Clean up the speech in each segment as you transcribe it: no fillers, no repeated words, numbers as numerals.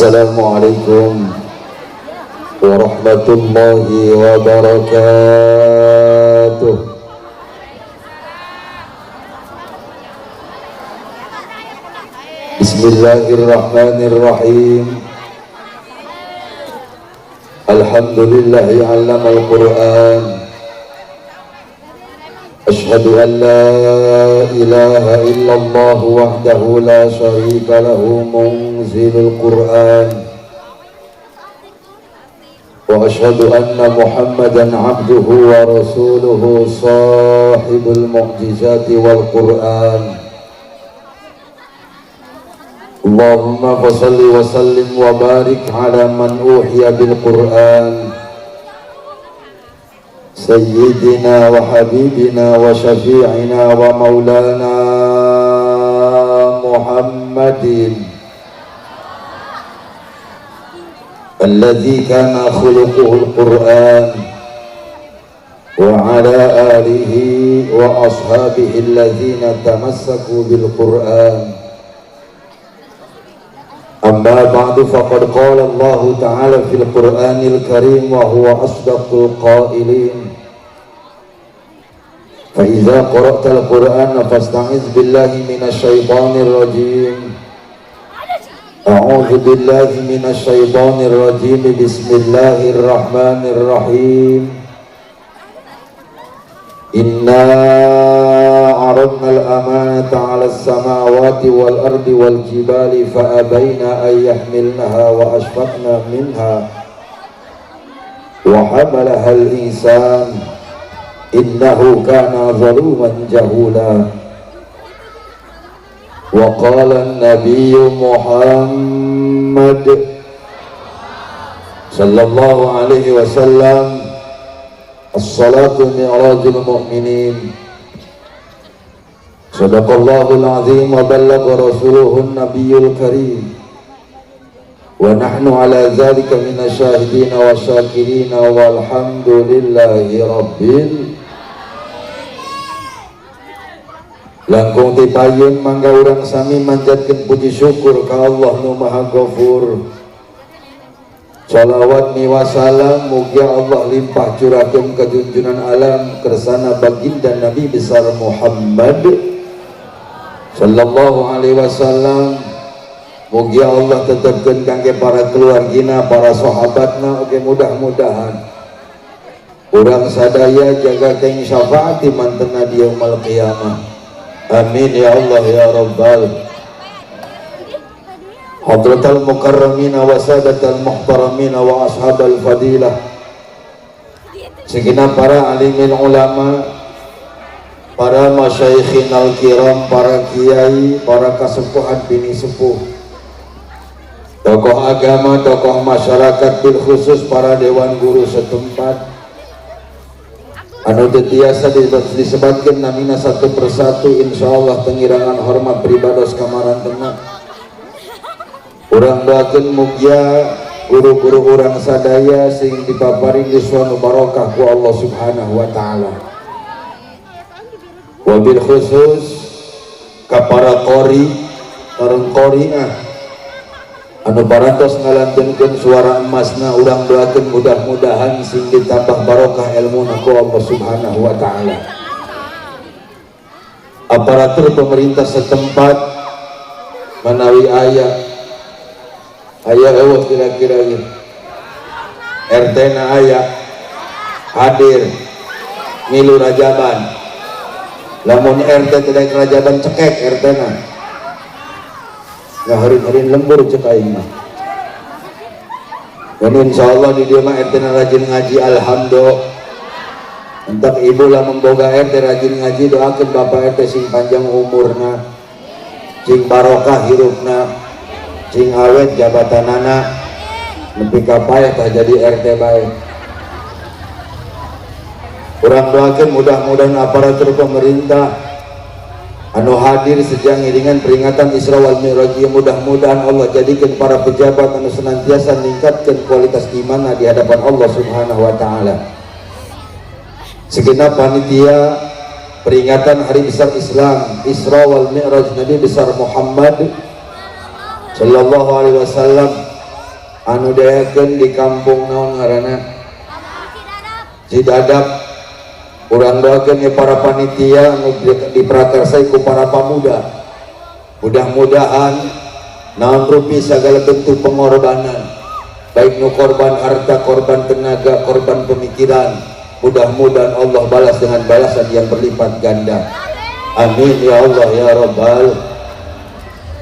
Assalamualaikum warahmatullahi wabarakatuh. Bismillahirrahmanirrahim. Alhamdulillahi 'allamal Qur'an. Ashhadu an la ilaha illallah wahdahu la syarika lahu munzilul Qur'an. Wa ashhadu anna Muhammadan 'abduhu wa rasuluhu sahibul mu'jizati wal Qur'an. Allahumma fashalli wa sallim wa barik ala man uhiya bil Qur'an. Sayyidina wa habibina wa syafi'ina wa maulana Muhammadin alladzi kana khuluquhul Qur'an wa ala alihi wa ashabihi alladzina tamassaku bil Qur'an. Amma ba'du, faqad qala Allah ta'ala fil Qur'anil Karim wa huwa asdaqul qailin. Fa idza qara'tal Qur'ana fasta'iz billahi minasy syaithanir rajim. A'udzu billahi minasy syaithanir rajim. Bismillahirrahmanirrahim. Inna aradna al-amanata 'ala as-samawati wal ardi wal jibali fa abayna an yahmilnaha wa ashfaqna minha wa hamalaha al-insan innahu kana zaluman jahula. Wa qala an-nabiyyu Muhammad sallallahu alaihi wasallam, as-salatu mi'rajul mu'minin. Sadaqallahul azim wa ballagha rasuluhun nabiyul karim. Wa nahnu ala dzalika minasyahidin wa syakirin walhamdulillahi rabbil. Langkung tipayun mangga urang sami manjatkeun puji syukur ka Allah nu Maha Ghafur. Salawat ni wasalam mugia Allah limpah curahkeun ka junjunan alam kersana baginda Nabi besar Muhammad sallallahu alaihi wasallam. Mugia Allah tetepkeun kangge para keluargina, para sahabatna, oge mudah-mudahan urang sadaya jaga keng syafaati mantena di yaumul qiyamah. Amin ya Allah ya Rabbal. Hadratal mukarramin wa sadatal muhtaramin wa ashabal fadilah. Segenap para alimin ulama, para masyayikhin al-kiram, para kiai, para kasepuhan bini sepuh, tokoh agama, tokoh masyarakat, bil khusus para dewan guru setempat anu teu tiasa disebatkeun namina satu persatu, insyaallah tengirangan hormat pribados kamarantena. Urang doakeun mugia guru-guru urang sadaya sing dipaparin yuswa nu barokah ku Allah Subhanahu wa taala. Wabil khusus ka para qori, sareng qoriah anu parantos ngalantunkeun suara emasna, urang doakeun mudah-mudahan sing ditambah barokah ilmuna ku Allah Subhanahu wa taala. Aparatur pemerintah setempat manawi aya aya eueuh kira-kira ieu RT na aya hadir ngilu rajaban. Lamun RT tidak rajaban cekek RT na ngaharin-harin lembur cek aing mah. Dan insyaallah di dieu mah RT na rajin ngaji, alhamdulillah. Entak ibu lah memboga RT rajin ngaji, doakeun bapak RT sing panjang umurna, sing barokah hirupna, sing awet jabatanana, nepi ka paeh tah jadi RT bae. Urang doakeun mudah-mudahan aparatur pemerintah anu hadir sejak ngiringan peringatan Isra wal Mi'raj, mudah-mudahan Allah jadikan para pejabat anu senantiasa meningkatkan kualitas iman di hadapan Allah Subhanahu wa taala. Segenap panitia peringatan Hari Besar Islam Isra wal Mi'raj Nabi besar Muhammad sallallahu alaihi wasallam. Anu diayakeun di kampung naon ngaranna? Cidadap. Urang doakeun ya para panitia anu diprakarsai ku para pamuda. Mudah-mudahan naon rupi segala bentuk pengorbanan, baik nu korban harta, korban tenaga, korban pemikiran, mudah-mudahan Allah balas dengan balasan yang berlipat ganda. Amin ya Allah ya Rabbal.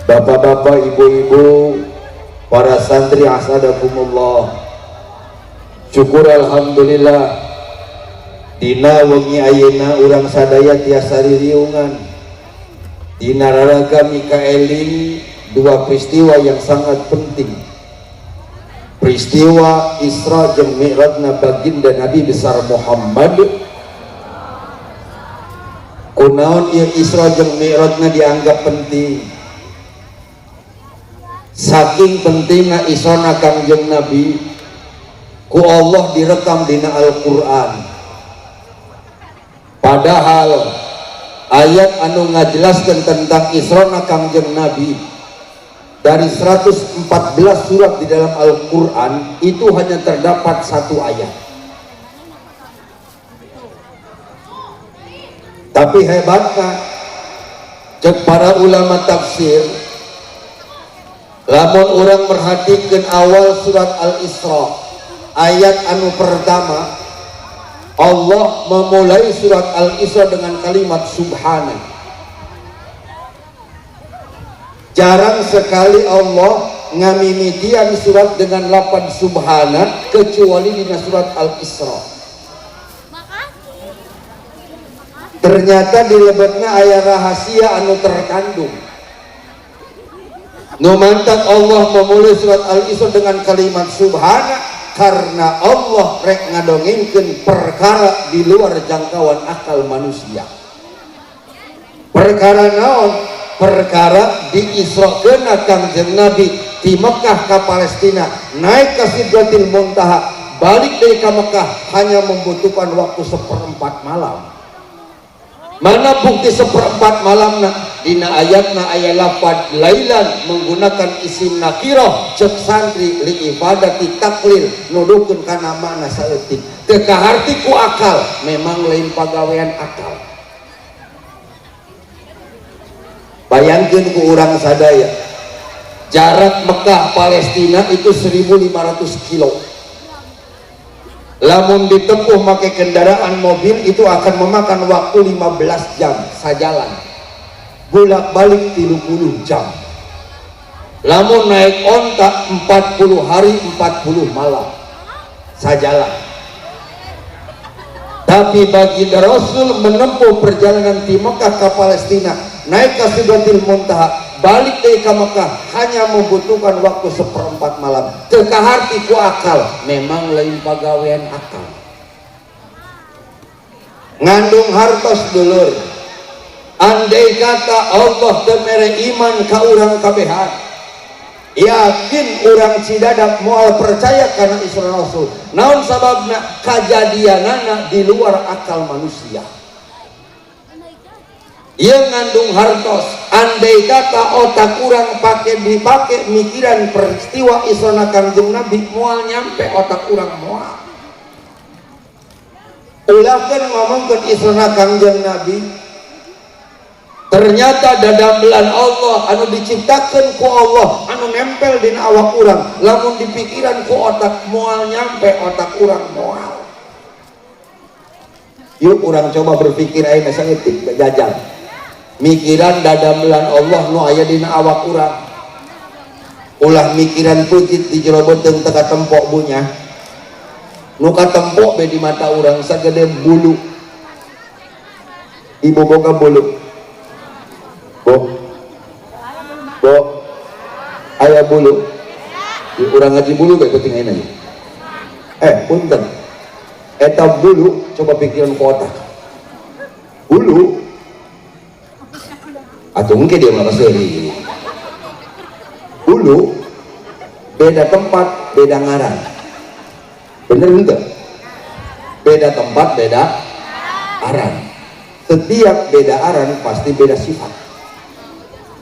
Bapak-bapak, ibu-ibu, para santri asadakumullah. Syukur alhamdulillah dina wengi ayeuna urang sadaya tiasa ririungan dina raraga mikaeling dua peristiwa yang sangat penting. Peristiwa Isra jeung Mi'rajna baginda Nabi besar Muhammad. Kunaon ieu Isra jeung Mi'rajna dianggap penting? Saking pentingna Isra Kangjeng Nabi, ku Allah direkam dina Al-Qur'an. Padahal ayat anu ngajelaskeun tentang Isra Kangjeng Nabi dari 114 surat di dalam Al-Quran itu hanya terdapat satu ayat. Tapi hebatnya cek para ulama tafsir, lamun orang merhatikan awal surat Al-Isra ayat anu pertama, Allah memulai surat Al-Isra dengan kalimat subhana. Jarang sekali Allah ngamimitian surat dengan lafaz subhana kecuali di surat Al-Isra. Ternyata di lebetna aya rahasia anu terkandung. Nu mantak Allah memulai surat Al-Isra dengan kalimat subhana karena Allah rek ngadongengkeun perkara di luar jangkauan akal manusia. Perkara naon? Perkara diisrokeun Kangjeng Nabi di Mekah ke Palestina, naik ke Sidratil Muntaha, balik dari ke Mekah hanya membutuhkan waktu seperempat malam. Mana bukti seperempat malam? Dina ayatna ayat lafad lailan menggunakan isim nakirah, cek santri li ibadati taklil, nuduhkeun kana makna saeutik. Teu kaharti ku akal, memang lain pagawean akal. Bayangkeun ku urang sadaya, jarak Mekah Palestina itu 1500 kilo. Lamun ditempuh make kendaraan mobil itu akan memakan waktu 15 jam sajalan, bolak-balik 30 jam. Lamun naik onta 40 hari 40 malam sajalan. Tapi baginda Rasul menempuh perjalanan di Mekah ke Palestina, naik ke Sidratil Muntaha, balik dari ke Mekah hanya membutuhkan waktu seperempat malam. Teu kaharti ku akal, memang lain pagawean akal. Ngandung hartos dulur. Andai kata Allah teu mere iman ka urang kabehan, yakin urang Cidadap moal percaya kana Isra Rasul. Naon sababna? Kajadianana di luar akal manusia. Ia ngandung hartos. Andai kata otak urang pake dipake mikiran peristiwa Isra Kangjeng Nabi, moal nyampe otak urang, moal. Ulahkeun ngomongkeun Isra Kangjeng Nabi, ternyata dadamelan Allah anu diciptakeun ku Allah anu nempel dina awak urang, lamun dipikiran ku otak moal nyampe otak urang, moal. Yuk urang coba berpikir ayeuna saeutik jajal. Mikiran dadamelan Allah nu aya dina awak urang. Ulah mikiran peutit di jero beuteung teu katempok bunya. Nu katempok be di mata urang sagede bulu. Ibu boga bulu. Bo. Bo. Aya bulu. Di urang ngaji bulu be penting ayeuna. Punten. Eta bulu coba pikiran ku otak. Bulu atau mungkin dia malah seri. Bulu beda tempat beda ngaran, bener enggak? Beda tempat beda aran. Setiap beda aran pasti beda sifat.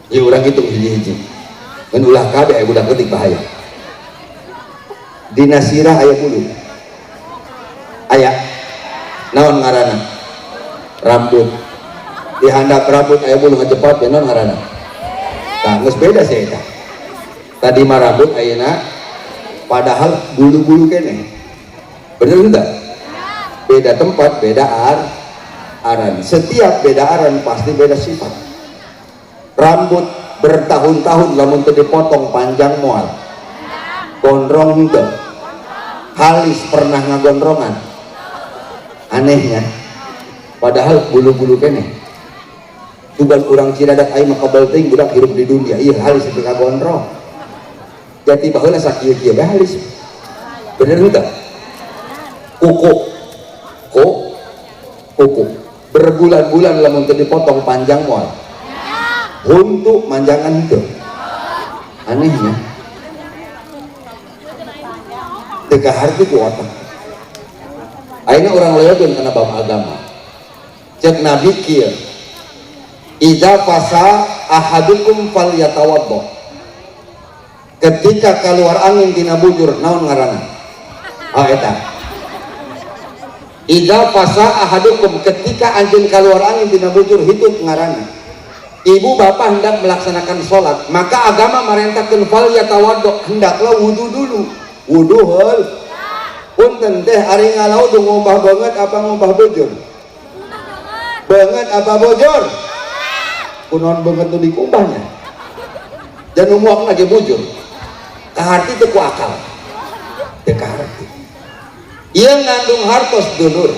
Ya urang hitung hiji-hiji, ngan ulah kabeh budak ketik bahaya. Dina sirah aya bulu, aya naon ngaranna? Rambut. Di handap rambut aya bulu ngajepat ya, naon ngaranna? Tah, geus beda sih eta. Tadi mah rambut, ayeuna padahal bulu-bulu keneh, bener enggak? Beda tempat, beda aran. Setiap beda aran pasti beda sifat. Rambut bertahun-tahun lamun teu dipotong, panjang moal? Gondrong henteu? Halis pernah ngagondrongan? Anehnya, padahal bulu-bulu keneh. Tugan urang Ciradat aing mah kabel teuing budak hirup di dunia, iya halis sampai kagondrong. Jadi baheula sakieu-kieu bae halis, bener henteu? Kuku, kuku berbulan-bulan lamun teu dipotong, panjang moal? Huntu manjangan henteu? Anehnya, teu kaharti ku otak. Ayeuna urang leokeun kana bab agama. Cek Nabi kieu, "Idza fasha ahadukum falyatawaddo." Ketika keluar angin tina bujur, naon ngaranna? Oh, eta. "Idza fasha ahadukum", ketika anjeun keluar angin tina bujur, hitut ngaranna. Ibu bapak hendak melaksanakan sholat, maka agama merintahkan falyatawaddo, hendaklah wudu dulu. Wudu heul. Punten teh, ari ngalaudhu ngumbah beungeut apa ngumbah bujur? Beungeut apa bujur? Kunaon beungeut nu dikumbahnya dan nu lagi bujur? Kaharti teu ku akal? Teu kaharti. Ieu ngandung hartos, dulur.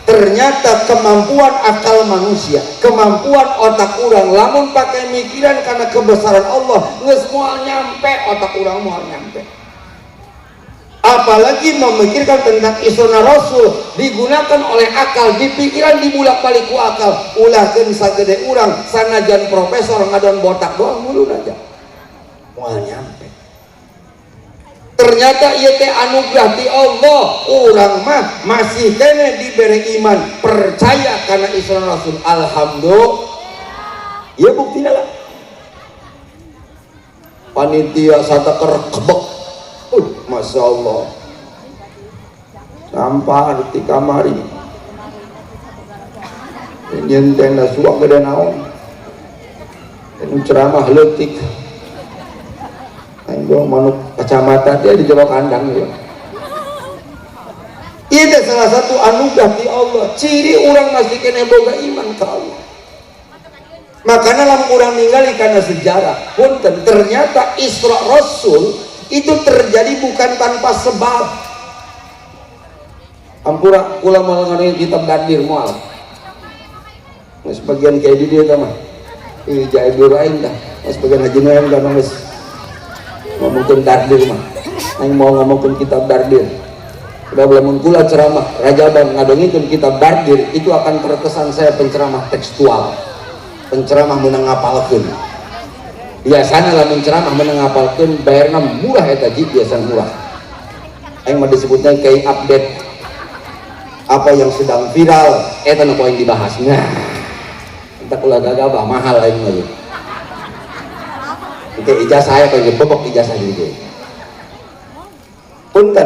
Ternyata kemampuan akal manusia, kemampuan otak urang lamun pakai mikiran karena kebesaran Allah geus moal nyampe, otak urang moal nyampe, apalagi memikirkan tentang Isra Rasul digunakan oleh akal, di pikiran dibulak-balik ku akal. Ulahkeun sagede urang, sanajan profesor, ngadon botak doang mulu aja moal nyampe. Ternyata ieu teh anugerah ti Allah. Urang mah masih keneh diberi iman, percaya karena Isra Rasul. Alhamdulillah ya, buktinya lah panitia sataker kebek. Masya Allah, sampah di kamari nyen tenda suak gede naon. Ini ceramah leutik aing gua manuk kacamata dia di jero kandang ya. Ini salah satu anugerah di Allah, ciri orang masih keneh boga iman ke Allah. Makanya lamun urang ningali karena sejarah, punten, ternyata Isra Rasul itu terjadi bukan tanpa sebab. Ampura, kula mau ngadain kitab Dardir moal. Nah, sebagian kayak di dia mah ini jaya aing dah. Nah, sebagian haji Noem dah geus ngomongkeun Dardir mah. Aing mau ngomongkeun kitab Dardir. Udah, lamun kula ceramah Rajaban ngadongikeun kitab Dardir, itu akan terkesan saya penceramah tekstual, penceramah menang ngapalkeun. Biasanya lamun ceramah menang ngapalkeun, bayarna murah eta ji, biasa murah. Aing mah disebutnya kayak update apa yang sedang viral, eta nu poin dibahas. Nah, entah kula gagabah mahal aing mah. Oke, ijazah saya pengen bobok ijazah gitu. Punten,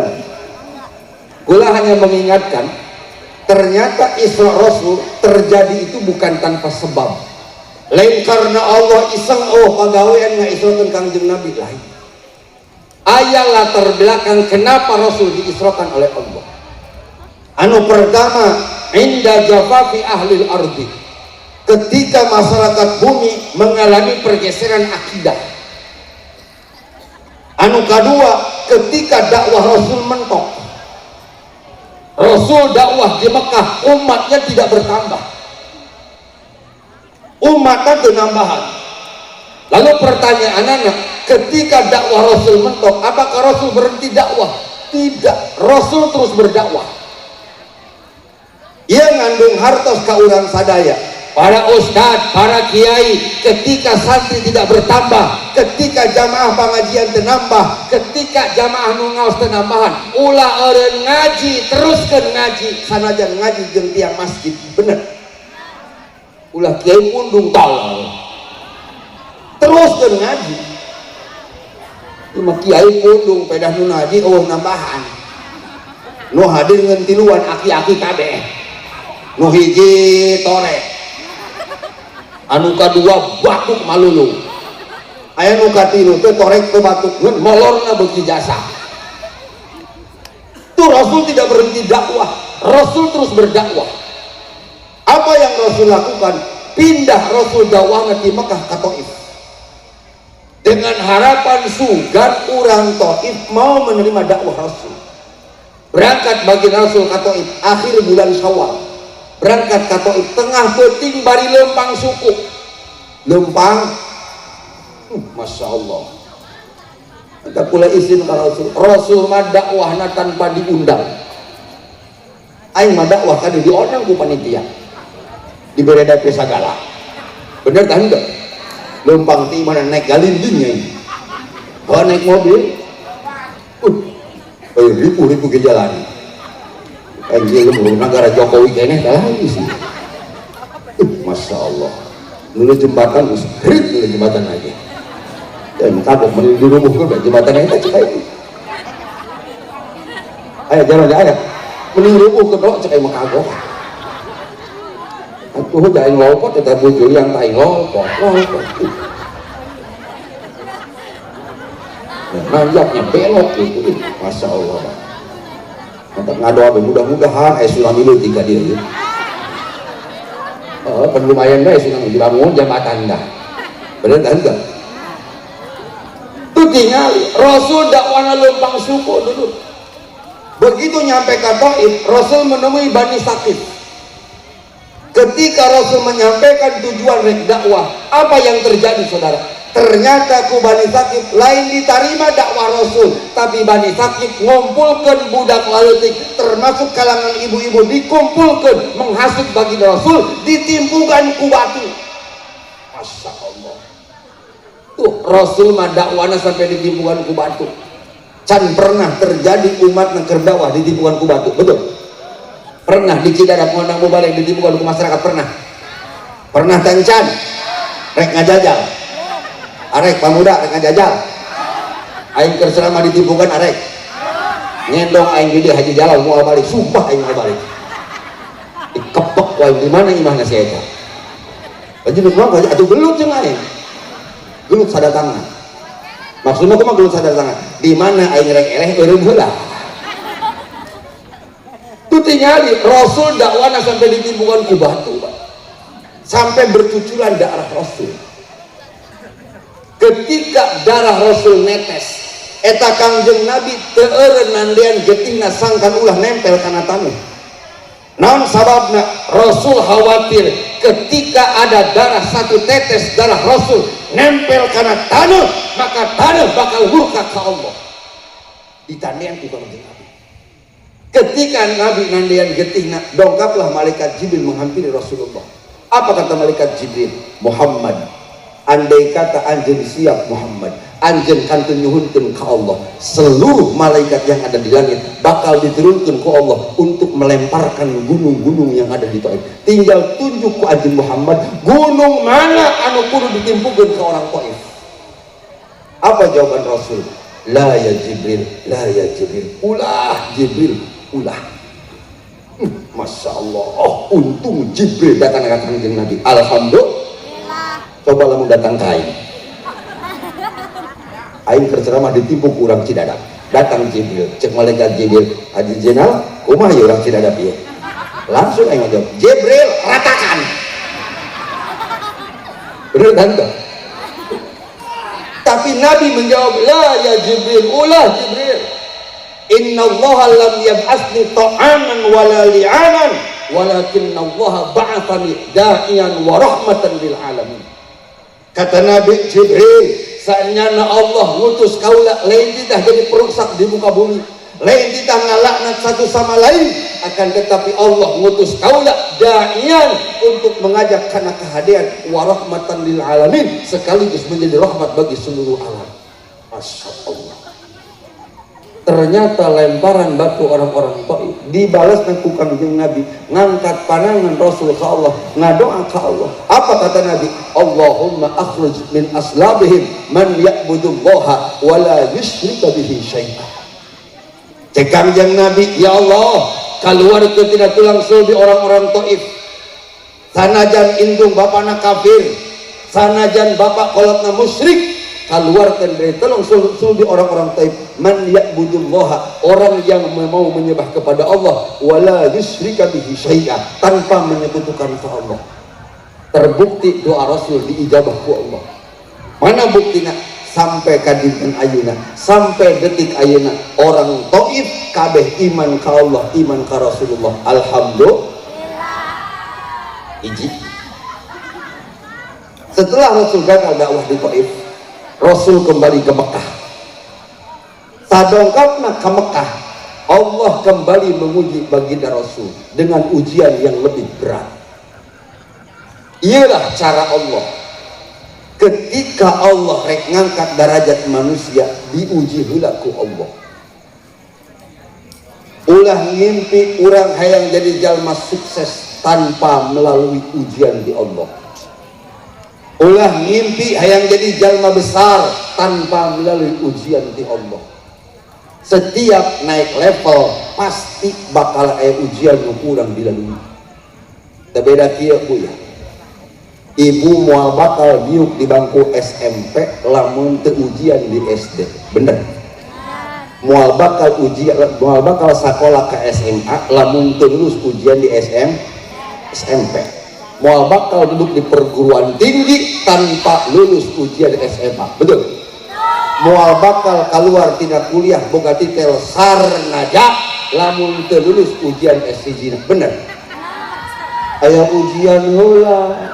kula hanya mengingatkan, ternyata Isra Rasul terjadi itu bukan tanpa sebab. Lain karena Allah iseng, oh pagawean ngaisrokeun Kangjeng Nabi, lain. Aya latar belakang kenapa Rasul diisrokan oleh Allah. Anu pertama, inda jafafi ahlil ardi, ketika masyarakat bumi mengalami pergeseran akidah. Anu kedua, ketika dakwah Rasul mentok. Rasul dakwah di Mekah, umatnya tidak bertambah, umatnya penambahan. Lalu pertanyaan anak, ketika dakwah Rasul mentok, apakah Rasul berhenti dakwah? Tidak, Rasul terus berdakwah. Ia ngandung hartos ka urang sadaya, para ustadz, para kiai, ketika santri tidak bertambah, ketika jamaah pengajian tenambah, ketika jamaah nu ngaos tenambahan, ulah eureun ngaji, teruskeun ngaji, sanajan ngaji jeung tiang masjid, bener. Ulah kiai pundung tolol. Teruskeun ngaji. Cuma kiai pundung pedah nu ngaji eueuh nambahan. Nu hadir ngan tiluan aki-aki kabeh. Nu hiji torek. Anu kadua batuk malulu. Aya nu katilu teh torek teu batuk ngan molorna beuki jasa. Tuh Rasul tidak berhenti dakwah. Rasul terus berdakwah. Apa yang Rasul lakukan? Pindah Rasul dakwahna di Mekah ke Taif. Dengan harapan sugan orang Taif mau menerima dakwah Rasul. Berangkat bagi Rasul ke Taif akhir bulan Syawal. Berangkat ke Taif tengah peuting bari lempang suku. Lempang, Masya Allah. Kita pula izin ke Rasul. Rasul mah dakwahna tanpa diundang. Aing mah dakwah kadi diundang ku panitia. Dibere DP sagala. Bener tah henteu? Lempang ti mana naik galindingnya ini. Oh, naik mobil. Ribu-ribu ke jalan. Anjing negara Jokowi keneh dah lagi sih. Masya Allah. Nulu jembatan, rit nulu jembatan lagi. Dan kapok mending dirubuhkeun jembatan eta cek aing. Ayo jalan aja. Mending rubuh ke cek aing mah kagok. Atuh da aing lopot eta bojo yang tak aing lopot, lopot. Nanjaknya belok gitu. Masya Allah. Mantap ngadoa mudah-mudahan tsunami leutik ka dieu. Heeh, kan lumayan bae tsunami dibangun jambatan dah. Bener kan enggak? Tuh tinggal Rasul dakwana lempang suku dulu. Begitu nyampe ke Taif, Rasul menemui Bani Saqif. Ketika Rasul menyampaikan tujuan rek dakwah, apa yang terjadi saudara? Ternyata ku Bani Saqif lain diterima dakwah Rasul, tapi Bani Saqif ngumpulkan budak laletik, termasuk kalangan ibu-ibu dikumpulkan menghasut bagi Rasul, ditimpukan ku batu. Masya Allah. Tuh Rasul mah dakwana sampai ditimpukan ku batu. Can pernah terjadi umat ngeker dakwah ditimpukan ku batu, betul? Pernah di Cidadap ngondang mubalig ditimpukan ku masyarakat pernah. Pernah tencan rek ngajajal. Arek pamuda rek ngajajal. Aing keur ceramah ditimpukan arek. Ngendong aing di Haji Jalal moal balik, sumpah aing moal balik. Dikepek wae di mana imahna si eta. Haji nu kumaha atuh gelut jeung aing. Gelut sadatangna. Maksudna kumaha gelut sadatangna? Di mana aing rek eleh eureun heula. Tuh tingali Rasul dakwana sampai ditimpukan ku batu, Pak. Sampai bercucuran darah Rasul. Ketika darah Rasul netes, eta Kangjeng Nabi teu eureun nandean getihna sangkan ulah nempel kana taneuh. Naon sababna? Rasul khawatir ketika ada darah satu tetes darah Rasul nempel kana taneuh, maka taneuh bakal murka ka Allah. Ditandean ku Kangjeng Nabi. Ketika Nabi nandean getihna, dongkaplah malaikat Jibril menghampiri Rasulullah. Apa kata malaikat Jibril? Muhammad, andai kata anjeun siap Muhammad, anjeun kantun nyuhunkeun ka Allah, seluruh malaikat yang ada di langit bakal diturunkan ku Allah untuk melemparkan gunung-gunung yang ada di Taif. Tinggal tunjuk ku anjeun Muhammad, gunung mana anu kudu ditimpukeun ke orang Taif. Apa jawaban Rasul? La ya Jibril, la ya Jibril, ulah Jibril, ulah. Masya Allah, oh untung Jibril datang ke Kangjeng Nabi. Alhamdulillah. Coba lamun datang ka aing. Aing keur ceramah ditimpuk urang Cidadap. Datang Jibril, cek malaikat Jibril, Haji Jenal, kumaha ieu urang Cidadap ieu? Langsung aing ngajawab, Jibril, ratakan. Bener kan tuh? Tapi Nabi menjawab, la ya Jibril, ulah Jibril. Inna Allah lam yab'atsni ta'aman wala li'anan, walakinna Allah ba'athani da'iyan wa rahmatan lil alamin. Kata Nabi Jibril, saenyana Allah ngutus kaula lain tidak jadi perusak di muka bumi, lain tidak ngalaknat satu sama lain, akan tetapi Allah ngutus kaula da'iyan untuk mengajak karena kehadiran wa rahmatan lil alamin, sekaligus menjadi rahmat bagi seluruh alam. Masya Allah. Ternyata lemparan batu orang-orang Taif Dibalas ku Kangjeng Nabi, ngangkat panangan Rasul ke Allah, ngadoa ke Allah. Apa kata Nabi? Allahumma akhruj min aslabihim man ya'budullaha wa la yusyrika bihi syai'a. Cek Kangjeng Nabi, ya Allah, keluarkeun tina tulang sulbi orang-orang Taif. Sanajan indung bapana kafir, sanajan bapak kolotna musyrik, keluarkan dari tulang sulbi orang-orang Taif man ya'budullaha, orang yang mau menyembah kepada Allah, wala yusyrika bihi syai'a, tanpa menyekutukan ke Allah. Terbukti doa Rasul diijabah ku Allah. Mana buktinya? Sampai ka dinten ayeuna, sampai detik ayeuna, orang Taif kabeh iman ka Allah, iman ka Rasulullah. Alhamdulillah. Hiji. Setelah Rasul gagal dakwah di Taif, Rasul kembali ke Mekah. Sadongkapna ke Mekah, Allah kembali menguji baginda Rasul dengan ujian yang lebih berat. Ialah cara Allah. Ketika Allah rek ngangkat derajat manusia, diuji heula ku Allah. Ulah ngimpi urang hayang jadi jalma sukses tanpa melalui ujian di Allah. Ulah ngimpi hayang jadi jalma besar tanpa melalui ujian di Allah. Setiap naik level pasti bakal aya ujian nu kurang dilalui. Teu beda kieu, Bu, ya. Ibu moal bakal diuk di bangku SMP lamun teu ujian di SD. Bener? Moal bakal ujian, moal bakal sekolah ke SMA lamun teu lulus ujian di SMP. Moal bakal duduk di perguruan tinggi tanpa lulus ujian di SMA. Betul? Moal bakal keluar tina kuliah boga titel sarnaja lamun teu lulus ujian S1. Bener? Aya ujian heula.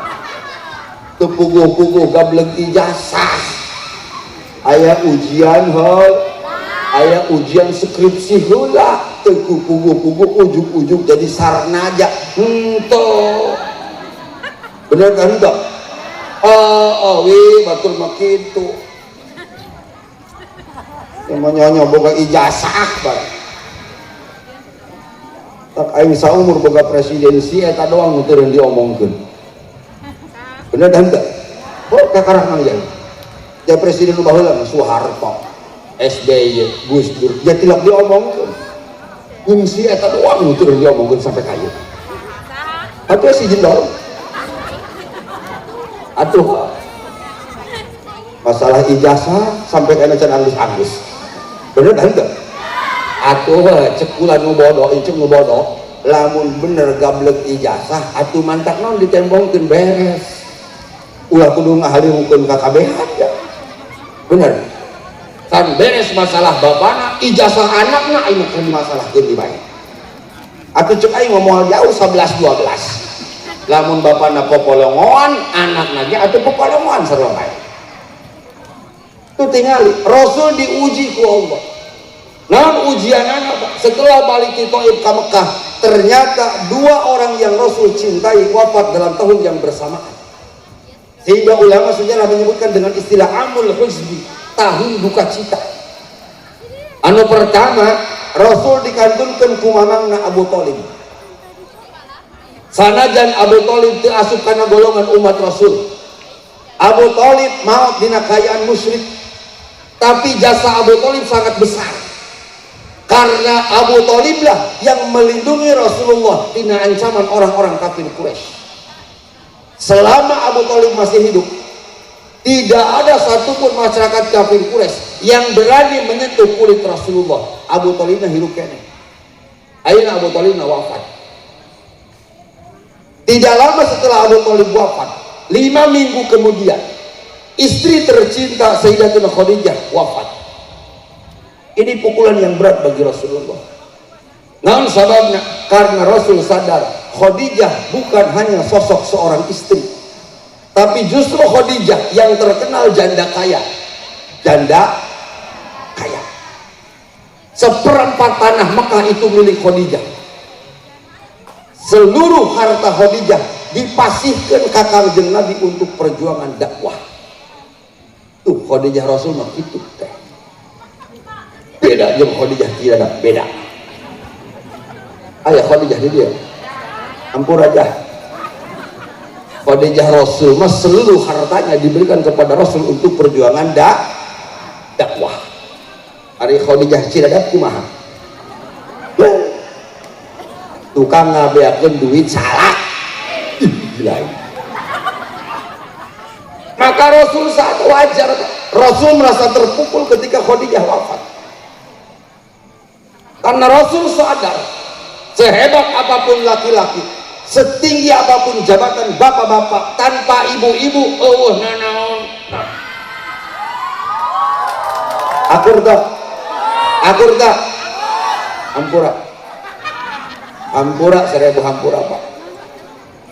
Teu puguh-puguh gablek ijazah. Aya ujian heula, aya ujian skripsi heula, teu puguh-puguh ujug-ujug jadi sarnaja. Henteu. Bener kan enggak? Oh, wi batur mah kitu. Yang nyonya boga ijazah barang. Tak aing saumur boga presidensi eta doang nu teu diomongkeun. Bener dah enggak? Oh, kakarah mang jang. Ya presiden nu baheula mah Soeharto, SBY, Gus Dur, ya tilak diomongkeun. Fungsi eta doang nu teu diomongkeun sampai kayu. Atuh si jendol. Atuh masalah ijazah sampai kena can anggus-anggus. Bener dah enggak? Atuh cek kula nu bodoh, cek nu bodoh, lamun bener gablek ijazah atuh mantak naon ditembongkeun beres. Ulah kudu ngahaliungkeun ka kabehan ya. Bener. Kan beres masalah bapana, ijazah anakna aing mah dimasalahkeun di bae. Atuh cek aing ngomong jauh 11 12. Lamun bapana popolongoan, anakna ge atuh popolongoan sarua bae. Tuh tingali, Rasul diuji ku Allah. Naon ujianana, Pak? Setelah balik ke Taif ke Mekah, ternyata dua orang yang Rasul cintai wafat dalam tahun yang bersamaan. Sehingga ulama sejarah menyebutkan dengan istilah Amul Huzni, tahun duka cita. Anu pertama, Rasul dikantunkeun ku mamangna Abu Thalib. Sanajan Abu Thalib teu asup kana golongan umat Rasul. Abu Thalib maut dina kaayaan musyrik. Tapi jasa Abu Thalib sangat besar. Karena Abu Thalib lah yang melindungi Rasulullah tina ancaman orang-orang kafir Quraisy. Selama Abu Thalib masih hidup, tidak ada satupun masyarakat kafir Quraisy yang berani menyentuh kulit Rasulullah. Abu Thalibnya hidup keneh. Ayeuna Abu Thalibna wafat. Tidak lama setelah Abu Thalib wafat, 5 minggu kemudian, istri tercinta Sayyidatuna Khadijah wafat. Ini pukulan yang berat bagi Rasulullah. Naon sababnya? Karena Rasul sadar Khadijah bukan hanya sosok seorang istri, tapi justru Khadijah yang terkenal janda kaya. Janda kaya. Seperempat tanah Mekah itu milik Khadijah. Seluruh harta Khadijah dipasihkan ka Kangjeng Nabi untuk perjuangan dakwah. Tuh Khadijah Rasul mah kitu teh. Beda jeung Khadijah, tidak beda. Aya Khadijah di dia. Ampura jah. Khadijah Rasul mah seluruh hartanya diberikan kepada Rasul untuk perjuangan dakwah. Ari Khadijah Cidadap kumaha? Tukang ngabeakeun duit salah. Ih, gila. Maka Rasul saat wajar Rasul merasa terpukul ketika Khadijah wafat. Karena Rasul sadar sehebat apapun laki-laki, setinggi apapun jabatan bapak-bapak, tanpa ibu-ibu eueuh nanaon. Akur tak? Akur tak? Hampura. Hampura 1000 hampura Pak.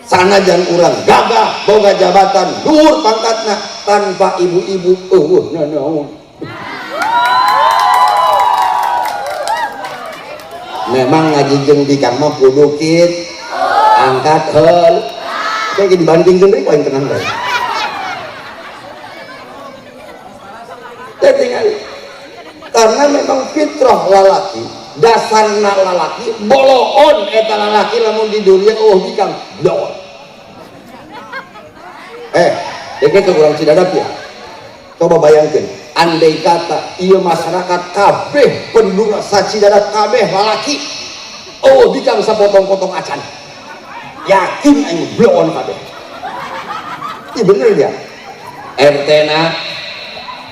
Sanajan urang gagah boga jabatan luhur pangkatna tanpa ibu-ibu eueuh nanaon. Memang ngaji jeung bikang mah kudu kitu, angkat heul. Kayak dibandingkeun deui paling tenang bae. Tinggal. Karena memang fitrah lalaki, dasarna lalaki boloon eta lalaki lamun di dunia eueuh bikang bloon. Deke ke urang Cidadap ya. Coba bayangkan, andai kata ieu masyarakat kabeh penduduk sacidadap kabeh lalaki, oh bikang sapotong-potong acan, yakin aing bloon kabeh. Ih bener dia. RT na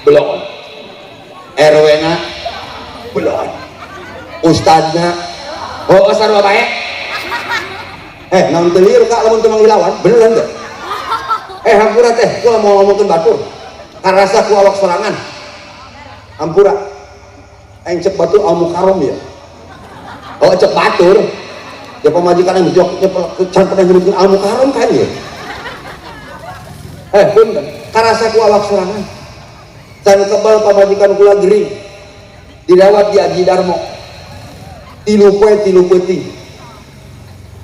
bloon, RW na bloon, ustadna oh sarua bae. Naon teu lieur ka lamun teu manggil lawan, bener teu? Hampura teh, kula mau ngomongkeun batur. Karasa ku awak sorangan. Hampura. Aing cek batur al mukarram ya. Oh cek batur. Ya pamajikan aing jok can pernah nyebutkeun al mukarram kan ya. Punten, karasa ku awak sorangan. Can kebal pamajikan kula gering. Dirawat di Aji Darmo. 3 poe 3 peuting.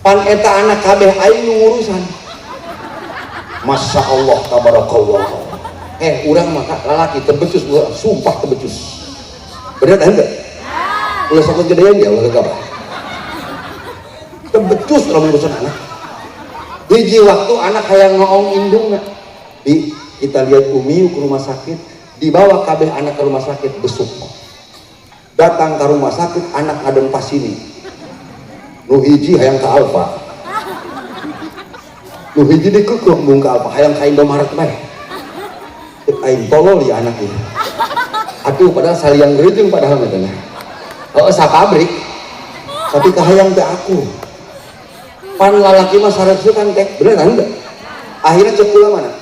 Pan eta anak kabeh aing nu ngurusan. Masya Allah tabarakallah. Urang mah lalaki tebecus, sumpah tebecus. Bener dah enggak? Ulah sok gedean ya ulah gagabah. Tebecus lamun urusan anak. Hiji waktu anak hayang ngoong indungna. Di kita lihat Umi ke rumah sakit, dibawa kabeh anak ke rumah sakit besuk. Datang ke rumah sakit anak ngadeng pasini. Nu hiji hayang ka Alfa. Nu hiji dikeukeung mung ka Alfa hayang ka Indomaret bae. Aing tolol ya anak ini. Aduh padahal saliang gerejeng padahal mah teh. Oh sapabrik. Tapi kahayang teh aku. Pan lalaki mah sareus kan teh, bener kan enggak? Akhirnya cek kula mana?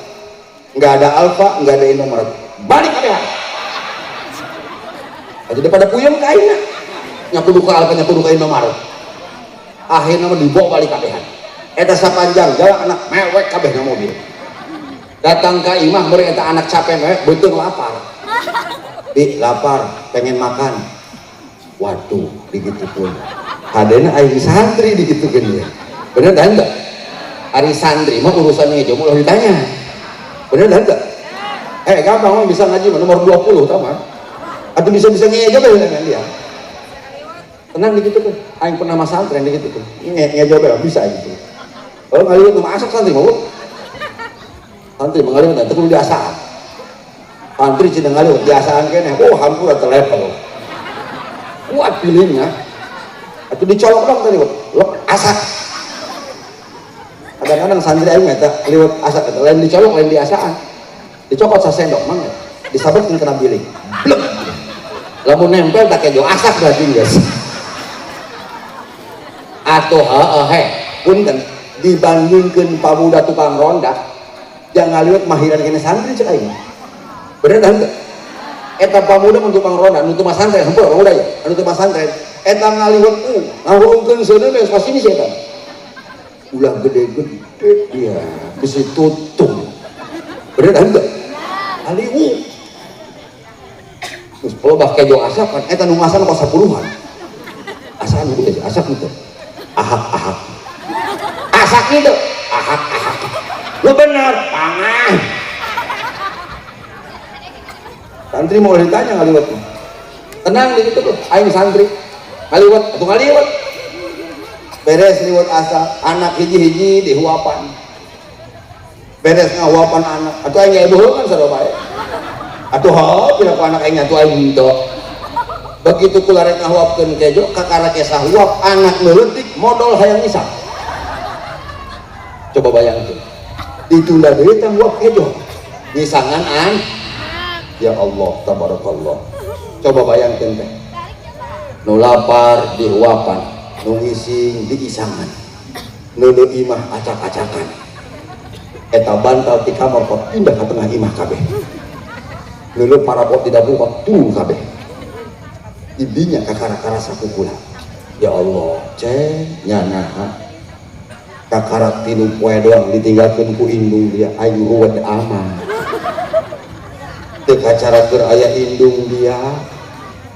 Enggak ada Alfa, enggak ada Indomaret. Balik kabehan. Atuh daripada puyeng ka aingna. Nya kudu ka Alfa, nya kudu ka Indomaret. Akhirnya mah dibawa balik kabehan. Eta sapanjang jalan anak mewek kabeh na mobil. Datang ke imah beri eta anak capek mewek beuteung lapar. Bi lapar, pengen makan. Waduh, digitukeun. Hadena aing santri digitukeun dia. Bener dah enggak? Ari santri mah urusannya ngejo ulah ditanya. Bener dah enggak? Gampang mah bisa ngaji mah nomor 20 tau mah. Atau bisa-bisa ngejo bae dengan dia. Tenang digitukeun. Aing pernah mah santri digitukeun. Ngejo bae bisa gitu. Kalau ngaliwet mah asak santri mah. Santri mah ngaliwet teh kudu diasaan. Santri cenah ngaliwet diasaan keneh. Oh hampura teh level. Kuat pilihnya. Atuh dicolok dong tadi, lek asak. Kadang-kadang santri aing eta liwet asak eta lain dicolok lain diasaan. Dicokot sasendok mah disabetkeun kana biling. Blek. Lamun nempel tak kejo asak berarti geus. Atuh heueuh he, punten dibandingkeun pamuda tukang ronda jangan ngaliwet mahiran kene santri cek aing. Bener dah henteu? Eta pamuda mun tukang ronda nu teu masantren, heueuh pamuda ya, anu teu masantren. Eta ngaliwet ngahuungkeun seuneu geus pasti si eta. Ulah gede-gede dia bisi tutung. Bener dah henteu? Aliwu. Geus pelobah kejo asakan eta nu ngasan kos 10-an. Asakan nu gede asak henteu. Ahak-ahak. Asak gitu. Ahak-ahak. Lu bener, pangan. Santri mau ditanya ngaliwet. Tenang di situ tuh, aing santri. Ngaliwet atau ngaliwet. Beres liwat asa, anak hiji-hiji dihuapan. Beres ngahuapan anak, atuh aing ge kan sarua bae. Atuh heuh pira ku anak aing atuh aing henteu. Begitu kula rek ngahuapkeun kejo, kakara ke sahuap anak leutik modal hayang isap. Coba bayangkeun. Ditunda deui teh huap kejo. Ngisangan an. Ya Allah, tabarakallah. Coba bayangkeun teh. Nu lapar dihuapan, nu ngising diisangan, nu imah acak-acakan. Eta bantal di kamar kok pindah ke tengah imah kabeh. Leuleuh parabot di dapur kok turun kabeh. Idinya kakara-kara sakukula. Ya Allah, ceng nyanaha. Kakara 3 poe doang ditinggalkeun ku indung dia aing ruwet amat. Teu kacara keur aya indung dia.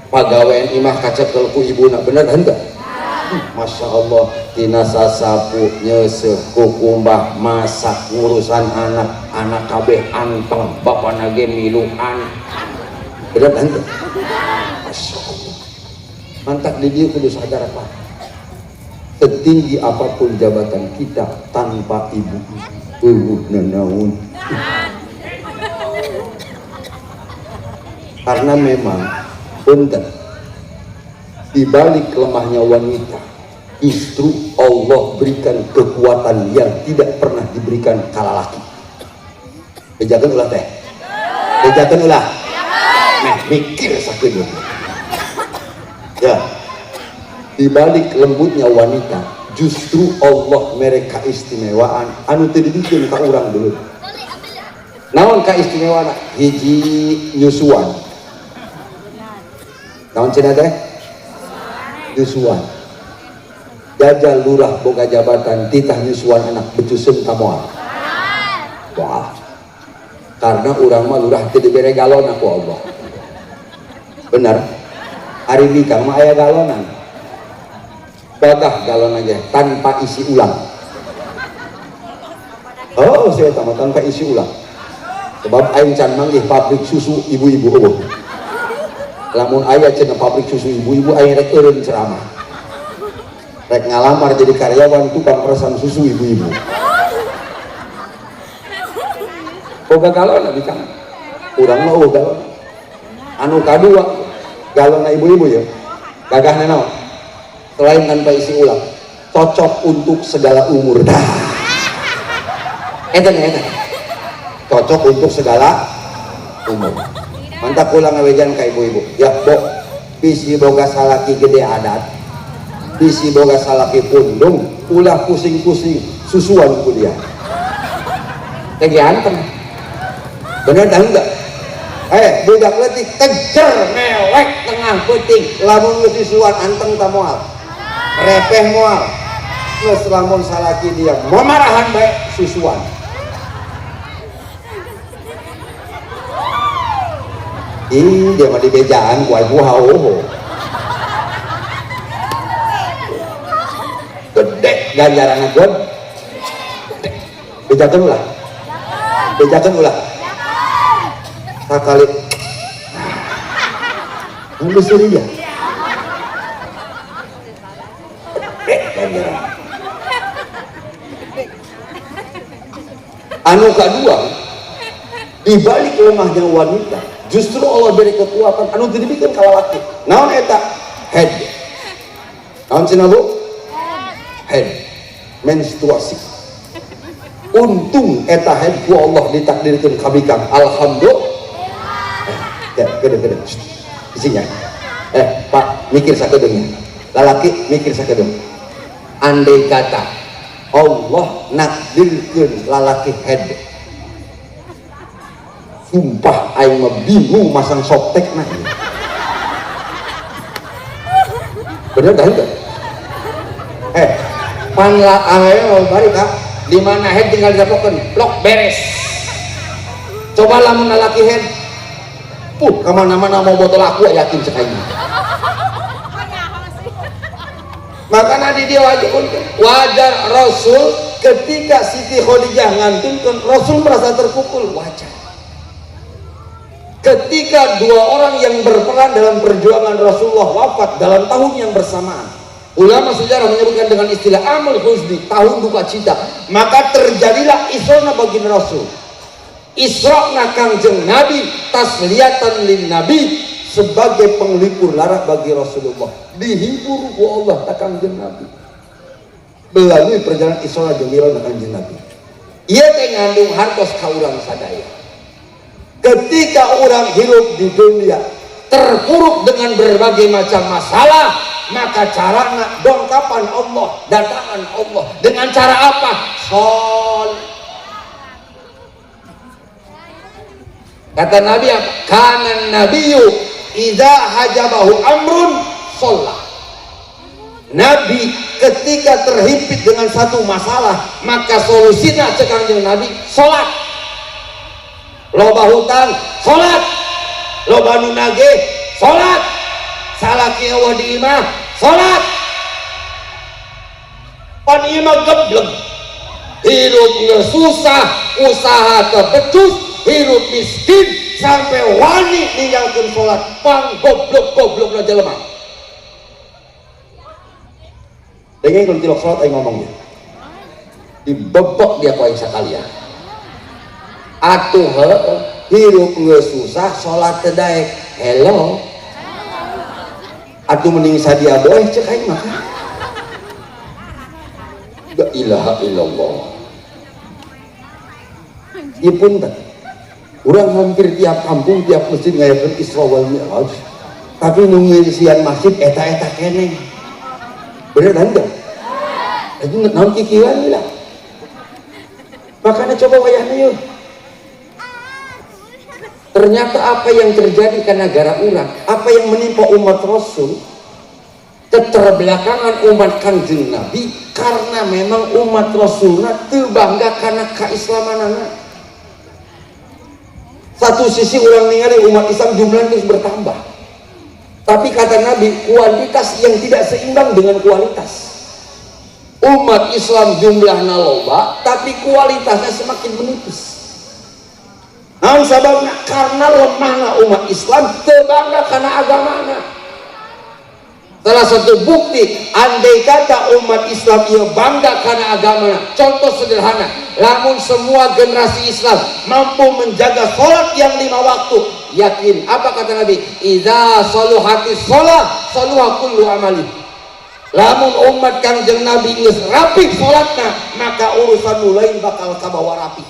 Pagawean imah kacekel ku ibuna, bener henteu? Masya Allah, tina sasapu nyeuseuh kukumbah masak urusan anak, anak kabeh anteng, bapana ge miluan. Bener henteu? Masya Allah. Mantak di dieu kudu sadar Pak. Setinggi apapun jabatan kita tanpa ibu, eueuh nanaon. Karena memang punten, di balik lemahnya wanita justru Allah berikan kekuatan yang tidak pernah diberikan kala laki. Bejakeun ulah teh, bejakeun ulah. Nah, mikir sakedeung. Ya, di balik lembutnya wanita justru Allah mere kaistimewaan anu teu dibikeun ka urang dulu. Naon kaistimewaan? Hiji nyusuan. Naon cenah teh? Nyusuan. Jajal lurah boga jabatan titah nyusuan anak becuseun ka moal. Moal. Karena urang mah lurah teu dibere galon ku Allah. Bener? Ari bikang mah aya galonan. Gagah galon aja tanpa isi ulang. Oh, saya tambah tanpa isi ulang. Sebab aing can manggih pabrik susu ibu-ibu eueuh. Lamun aya cenah pabrik susu ibu-ibu aing rek eureun ceramah. Rek ngalamar jadi karyawan tukang peresan susu ibu-ibu. Boga galon abi kang. Urang mah eueuh galon. Anu kadua galonna ibu-ibu ya. Gagahna naon? Selain tanpa isi ulang, cocok untuk segala umur. Dah. Eta nya eta. Cocok untuk segala umur. Mantap pulang ngawejan ka ibu-ibu. Ya, Bo, bisi boga salaki gede adat. Bisi boga salaki pundung, ulah pusing-pusing susuan ku dia. Teh ganteng. Bener dah enggak? Budak leutik teger mewek tengah peuting, lamun geus susuan anteng ta moal. Repeh moal. Geus lamun salaki dia mamarahan bae susuan. Ih, dia mah dibejaan ku aing haoho. Gede ganjaranna god. Bejakeun ulah. Bejakeun ulah. Sakali. Geus serius. Gede ganjaran. Anu kadua, di balik lemahnya wanita, justru Allah beri kekuatan anu teu dibikeun ka lalaki. Naon eta? Head. Naon cenah Bu? Head. Menstruasi. Untung eta head ku Allah ditakdirkeun ka bikang. Alhamdulillah. Ya, gede-gede. Isinya. Pak, mikir sakedeungnya. Lalaki mikir sakedeung. Andai kata Allah nakdirkeun lalaki head, sumpah aing mah bingung masang softtek mah. Bener dah enggak? Panla ayo bari kak, di mana head tinggal didapokeun, blok beres. Coba lamun lalaki head, kemana-mana mau botol aku yakin sekali. Makanya di dia wajib wajar Rasul ketika Siti Khadijah ngantunkan, Rasul merasa terpukul, wajar. Ketika dua orang yang berperan dalam perjuangan Rasulullah wafat dalam tahun yang bersamaan, Ulama sejarah menyebutkan dengan istilah amul huzni, tahun duka cita. Maka terjadilah Isra baginda Rasul. Isra Kangjeng Nabi tasliyatan lin Nabi, sebagai penglipur lara bagi Rasulullah. Dihibur ku Allah ta Kangjeng Nabi melalui perjalanan Isra jeung Mi'raj Kangjeng Nabi. Ieu teh ngandung hartos ka urang sadaya. Ketika orang hidup di dunia terpuruk dengan berbagai macam masalah, maka carana dongkapan Allah, datangan Allah dengan cara apa? Sol. Kata Nabi apa? Kanan nabiyyu idza hajabahu amrun sholat. Nabi ketika terhimpit dengan satu masalah, maka solusinya cek Kangjeng Nabi sholat. Loba hutang sholat, loba nu nagih sholat, salaki eueuh di imah sholat. Pan ieu mah gebleg, hirup geus susah, usaha teu becus, hirup miskin sampai wani ninggalkeun sholat, pang goblok-goblokna jelema. Dengen kalau tilok sholat aing ngomongnya dibebek dia ku aing sakalian. Atuh heueuh, hirup geus susah sholat teu daek. Hello, atuh mending sadia boeh cek aing mah. La ilaha illallah. Ieu punten, urang hampir tiap kampung tiap masjid ngayakeun Isra wal Mi'raj, tapi nu ngisian masjid eta-eta keneh. Bener kan enggak? Itu naon kikieuan lah. Makanya coba wayahna yeuh. Ternyata apa yang terjadi ke negara urang, apa yang menimpa umat Rasul, keterbelakangan umat Kangjeng Nabi, karena memang umat Rasulna teu bangga kana keislamanana. Satu sisi orang ningali umat Islam jumlahnya terus bertambah, tapi kata Nabi kuantitas yang tidak seimbang dengan kualitas. Umat Islam jumlahnya loba, tapi kualitasnya semakin menipis. Naon sababna? Karena lemahna umat Islam teu bangga kana agamana. Salah satu bukti andai kata umat Islam ieu bangga kana agamana, contoh sederhana, lamun semua generasi Islam mampu menjaga sholat yang 5 waktu, yakin apa kata Nabi? Idza saluhati sholat saluha kullu amali. Lamun umat Kangjeng Nabi geus rapi sholatna, maka urusan nu lain bakal kabawa rapi.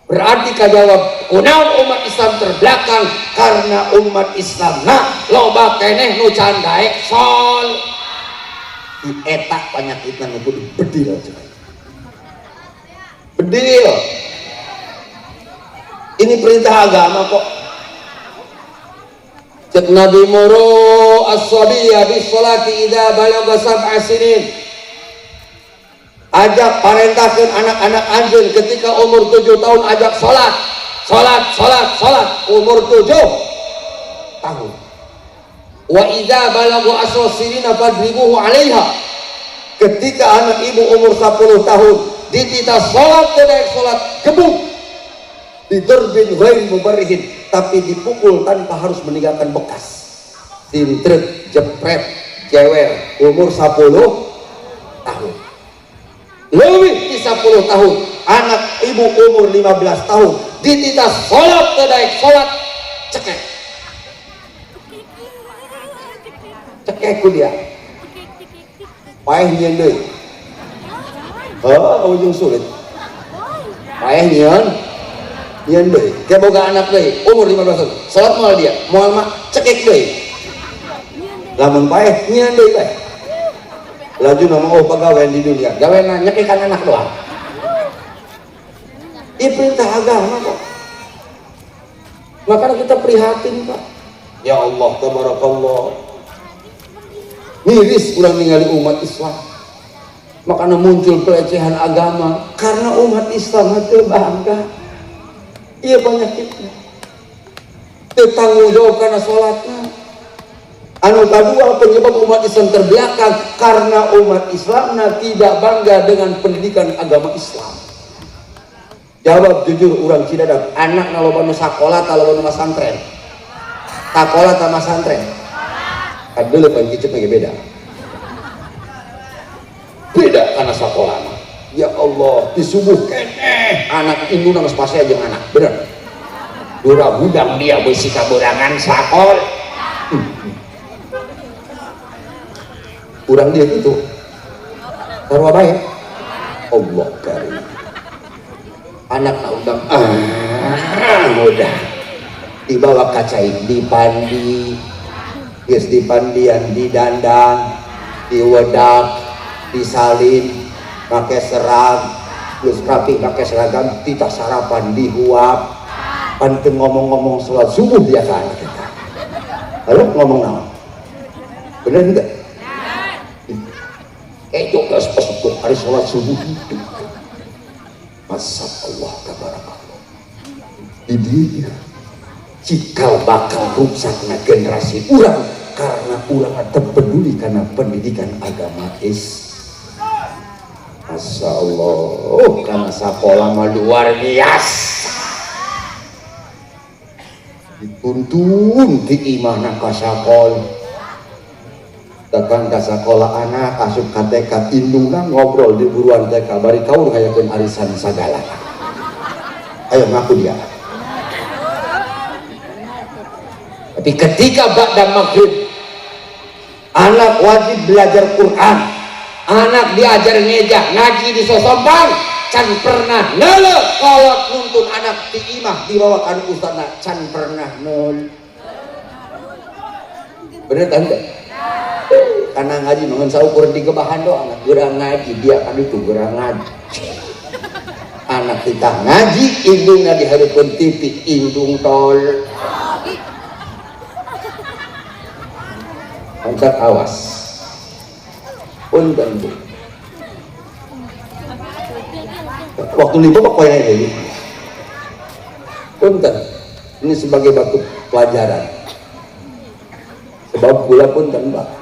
Berarti kajawab kunaon umat Islam terbelakang? Karena umat Islam na loba keneh nu can daek sol. Di eta panyakitna nu kudu bedil aja. Bedil. Ini perintah agama kok. Cek Nabi muru as-sabiyya bis salati idza balagha sab'a sinin. Ajak parentahkan anak-anak anjeun ketika umur 7 tahun ajak sholat, sholat, sholat, sholat, umur 7 tahun. Wa idza balagha asra sinina fadribuhu 'alaiha. Ketika anak ibu umur 10 tahun dititah sholat tidak sholat, gebuk, diterbin ghairi mubarrihin, tapi dipukul tanpa harus meninggalkan bekas. Sintret, jepret, jewer, umur 10 tahun. Lebih di 10 tahun, anak ibu umur 15 tahun dititah sholat tidak sholat, cekek. Cekek ku dia. Paeh nyieun deui. Heuh, ujung sulit. Paeh nyieun, nyieun deui. Ke boga anak deui, umur 15 tahun. Salat moal dia, moal mah cekek deui. Lamun paeh nyieun deui bae. Laju nama oh pagawean di dunia, gawean nyekekan anak doang. Ini perintah agama kok. Makanya kita prihatin Pak. Ya Allah, tabarakallah. Miris urang ningali umat Islam. Makanya muncul pelecehan agama karena umat Islam teu bangga. Iya penyakitnya. Teu tanggung jawab karena sholatnya. Anu kedua penyebab umat Islam terbelakang karena umat Islam tidak bangga dengan pendidikan agama Islam. Jawab jujur urang Cidadap, anak loba nu sakola ta loba nu masantren? Sakola ta masantren? Kan dulu kan kicep lagi beda. Beda karena sekolah mah. Ya Allah, di subuh keneh anak induna geus pasti jeung anak, bener. Dura hudang dia beusi kaberangan sakol. Urang dia gitu. Sarua bae. Allah karim. Anak na undang udah dibawa kacai dipandi, geus dipandian, didandan, diwedak, disalin, pakai serag, terus rapi pakai seragam, titah sarapan dihuap, panteng ngomong-ngomong sholat subuh dia ke anak kita. Lalu ngomong naon? Bener enggak? Kejo geus pesut hari sholat subuh itu. Masa Allah tabarakallah. Di dia cikal bakal rusakna generasi urang karena urang teu peduli karena pendidikan agama is. Masya Allah, karena sekolah mah luar biasa. Dituntun di imahna ka sakola. Datang ka sakola anak asup ka TK indungna ngobrol di buruan TK bari kaur hayakeun arisan sagala. Ayo ngaku dia. Tapi ketika ba'da maghrib anak wajib belajar Quran, anak diajar ngejah, ngaji di sosompang, can pernah nele kolot nuntun anak di imah dibawakan ustadna can pernah nol. Bener kan enggak? Karena ngaji mangan saukur di kebahan doang, anak gerang ngaji dia kan itu gerang ngaji. Anak kita ngaji indungna dihareupeun TV indung tol. Angkat awas. Punten Bu. Waktu libur pokoknya ini. Punten. Ini sebagai batu pelajaran. Sebab pula punten Pak.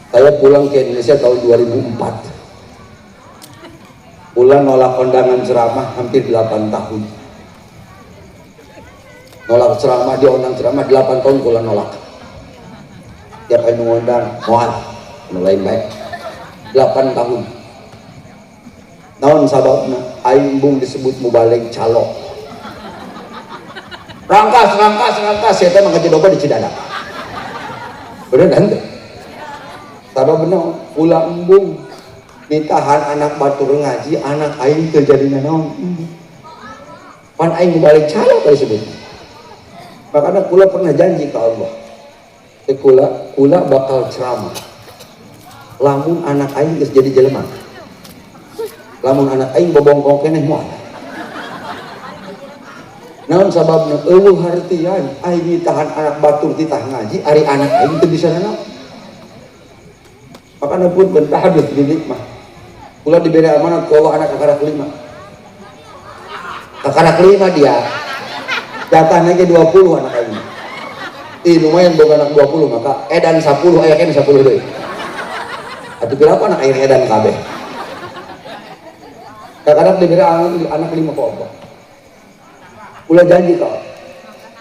Saya pulang ke Indonesia tahun 2004. Pulang nolak kondangan ceramah hampir 8 tahun. Nolak ceramah, dia undang ceramah 8 tahun pulang nolak. Tiap hari mengundang, moal, mulai baik. 8 tahun. Naon sababna? Aing bung disebut mubalig calok. Rangkas, rangkas, rangkas, saya teh mengaji doba di Cidadap. Bener kan? Sababna ulah embung nitahan anak batur ngaji, anak aing teu jadi nanaon. Pan aing mubalig calok disebut. Makanya kula pernah janji ke Allah. Kula, kula bakal ceramah. Lamun anak aing geus jadi jelema. Lamun anak aing bobongkong keneh moal. Naon sababna? Eueuh hartian aing ditahan anak batur titah ngaji, ari anak aing teu bisa nanaon. Makanya pun bentahadus didik mah. Kula diberi amanat ku Allah anak kakarak 5. Kakarak 5 dia. Jatahna ge 20 anak aing. Ih lumayan boga anak 20 maka edan 10 aya keneh 10 deui. Atuh berapa anak aing edan kabeh? Kadang-kadang diberi anak 5 ku Allah. Kula janji ka Allah.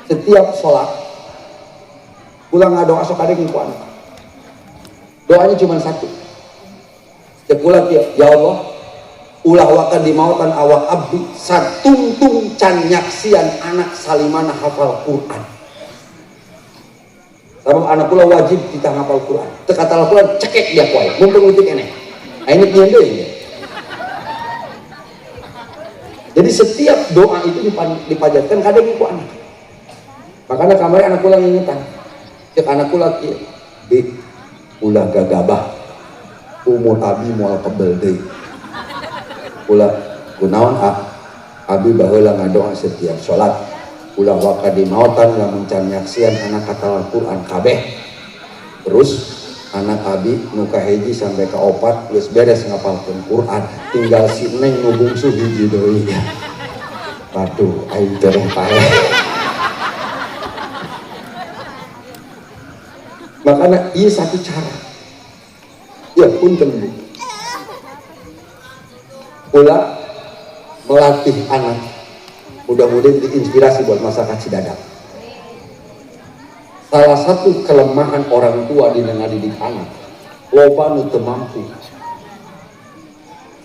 Setiap sholat kula ngadoa sok kadeng ku anak. Doanya cuma satu. Setiap kula kieu, ya Allah, ulah waka di mautan awak abdi satungtung can nyaksian anak salimana hafal Quran. Sabab anak kula wajib kita hafal Quran. Teu kata Quran cekek dia ku aing. Mumpung leutik keneh. Aing nyeun deui. Jadi setiap doa itu dipajatkan kadang ku anak. Makanya kamari anak kula ngingetan. Cek anak kula kieu, Bi, ulah gagabah. Umur abi moal kebel deui. Ulah kunaon ah? Abi baheula ngadoa setiap salat. Ulah waka di mautan lamun can nyaksian anak kata Al-Qur'an kabeh. Terus anak abi nu kahiji sampai ka 4 geus beres ngapalkeun Quran, tinggal si neng nu bungsu hiji deui. Waduh, aing teh paeh. Makanya ieu satu cara. Ya punten Bu. Kula melatih anak, mudah-mudahan diinspirasi buat masyarakat Cidadap. Salah satu kelemahan orang tua di ngadidik anak, loba nu teu mampu.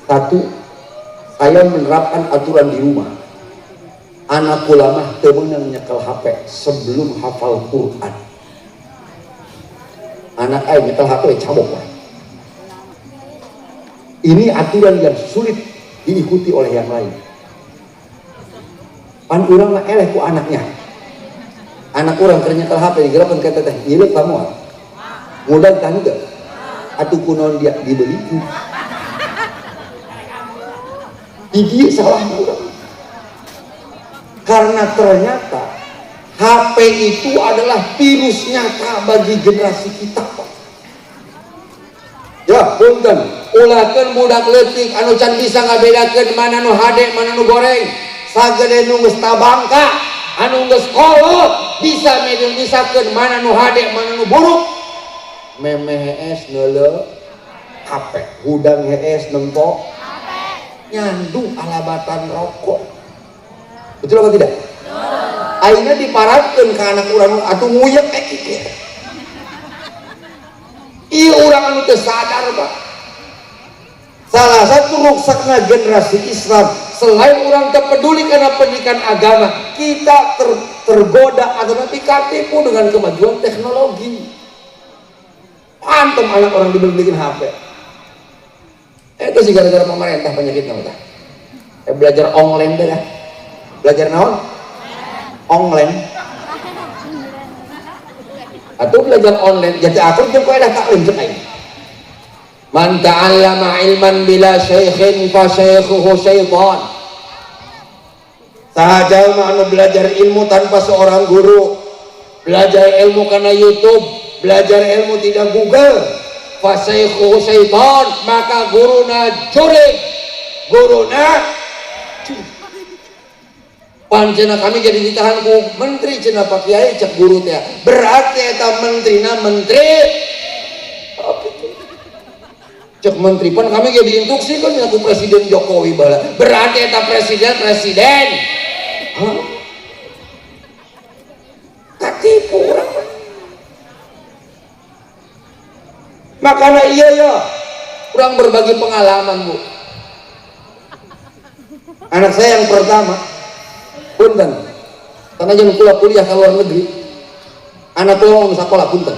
Satu, saya menerapkan aturan di rumah. Anak kula mah teu meunang nyekel HP sebelum hafal Quran. Anak aing nyekel HP cabok lah. Ini aturan yang sulit diikuti oleh yang lain. Pan urang mah eleh ku anaknya. Anak urang keur nyekel HP digerokeun ka teteh, nyileuk ka moal. Ngudag tah henteu? Atuh kunaon dia dibelikeun. Di dieu salah urang. Karena ternyata HP itu adalah virus nyata bagi generasi kita, Pak. Ya, punten. Ulahkeun budak leutik anu can bisa ngabedakeun mana nu hade, mana nu goreng. Sagede nu geus tabangka, anu geus kolot, bisa misakeun mana nu hade, mana nu buruk. Memeh hees neuleu HP, hudang hees nempo nyandu alabatan rokok. Betul apa tidak? Ayeuna diparatkeun ka anak urang atuh nguyek kieu. Ieu urang anu teu sadar, Pak. Salah satu ruksakna generasi Islam, selain orang terpeduli karena pendidikan agama, kita tergoda atau nanti katipu dengan kemajuan teknologi. Pantem anak orang dibeliin HP. Itu sih gara-gara pemerintah penyakitnya udah. Belajar online deh lah. Belajar naon? Online. Atau belajar online jadi aku jeung kowe dah taklim cek aing. Man ta'allama ilman bila syaikhin fa syaikhuhu syaitan. Saha jalma anu belajar ilmu tanpa seorang guru, belajar ilmu karena YouTube, belajar ilmu tidak Google, fa syaikhuhu syaitan, maka guruna jurig, guruna jurig. Pancena kami jadi ditahan ku menteri cenah Pak Kiai cek guru teh. Berarti eta menterina menteri. Apa itu? Cek menteri pan kami jadi instruksi kan ku Presiden Jokowi bala. Berarti eta presiden presiden. Hah? Katipu urang mah. Makanya iya ya, kurang berbagi pengalaman, Bu. Anak saya yang pertama, punten, karena jangan kula kuliah ke luar negeri, anak kula mau sekolah punten.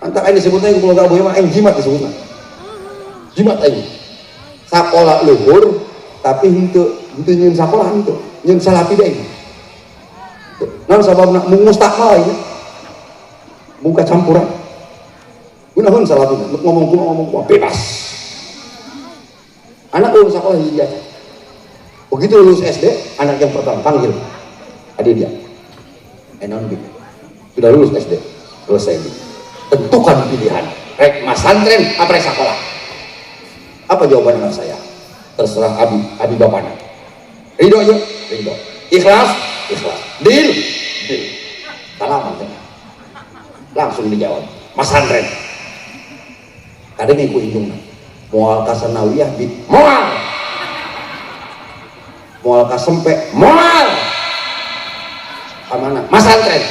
Antara ini disebutnya yang keluarga Abu mah jimat disebutnya. Jimat ini. Sekolah luhur, tapi henteu henteu nyieun sekolah henteu, nyieun salapi deui. Naon sababna mustakmal ini? Muka campuran. Gunakan salapi ngomong kumaha ngomong kumaha bebas. Anak lulus sekolah hiji aja. Begitu lulus SD, anak yang pertama panggil adik dia. Enon gitu. Sudah lulus SD, selesai gitu. Tentukan pilihan. Rek masantren apa rek sekolah? Apa jawaban anak saya? Terserah abi, abi bapana. Ridho ya, ridho. Ikhlas, ikhlas. Deal, deal. Salaman tengah. Langsung dijawab. Masantren. Kadang ngikut indungna. Moal kasanawiyah bi moal. Moal kasempe moal. Kamana? Masantren.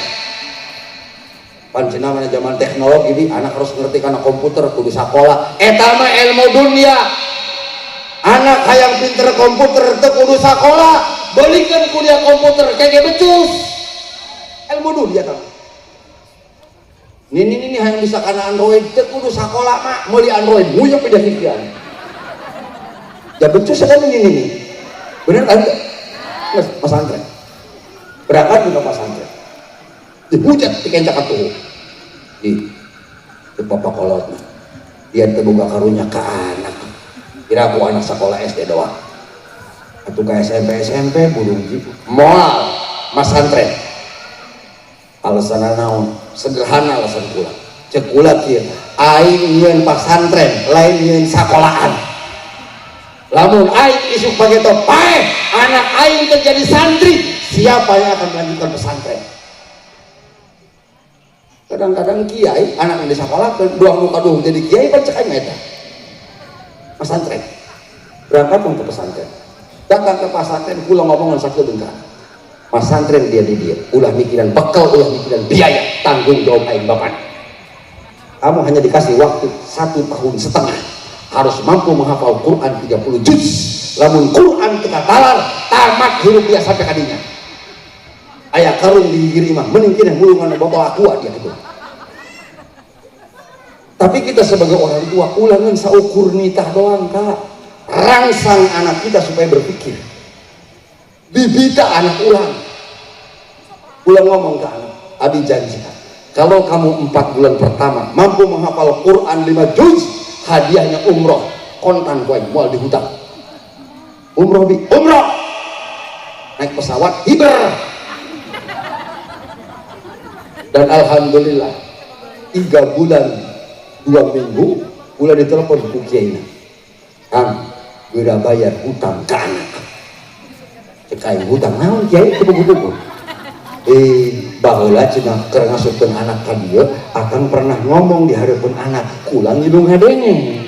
Pancena mana zaman teknologi bi anak harus ngerti karena komputer kudu sakola. Eta mah ilmu dunia. Anak hayang pinter komputer teu kudu sakola, belikan kuliah komputer kayak becus. Ilmu dunia kan. Nini nini hayang bisa karena Android teu kudu sakola mah meuli Android nguyeup beda pikiran. Ya becus kan ini nini. Bener kan? Nges, pesantren. Berangkat ke pesantren. Dihujat dikencak atuh. Di di papa kolot mah. Dia teu boga karunya ka anak. Kira aku anak sekolah SD doang. Atau ke SMP SMP burung jipu. Moal masantren. Alasan naon? Sederhana alasan kula. Cek kula kieu, aing nyieun pasantren, lain nyieun sakolaan. Lamun aing isuk pageto paeh, anak aing terjadi santri, siapa yang akan melanjutkan pesantren? Kadang-kadang kiai anak yang di sekolah dua muka dua jadi kiai kan cek aing eta. Pesantren. Berangkat ke pesantren. Datang ke pesantren kula ngomongan sakieu bengkak. Masantren dia di dia, ulah mikiran bekal, ulah mikiran biaya, tanggung jawab aing bapak. Kamu hanya dikasih waktu 1,5 tahun, harus mampu menghafal Quran 30 juz. Lamun Quran teu katalar, tamat hirup dia sampai kadinya. Aya karung di gigir imah, mending kena mulungan botol Aqua dia gitu. Tapi kita sebagai orang tua, ulangan saukur nitah doang, Kak. Rangsang anak kita supaya berpikir. Bibita anak ulang. Ulang ngomong ke anak, abi janji, kalau kamu 4 bulan pertama mampu menghafal Quran 5 juz, hadiahnya umroh kontan koin, moal dihutang. Umroh, bi, umroh naik pesawat hiber. Dan alhamdulillah 3 bulan 2 minggu ulah ditelepon ku kiai, "Kang, udah bayar hutang ke anak." Cek aing, "Hutang naon, Kiai?" Teu puguh. "Eh, baheula cenah keur ngasupkeun anak ka dieu, akang pernah ngomong di hareupeun anak, kula ngidung ngadenge.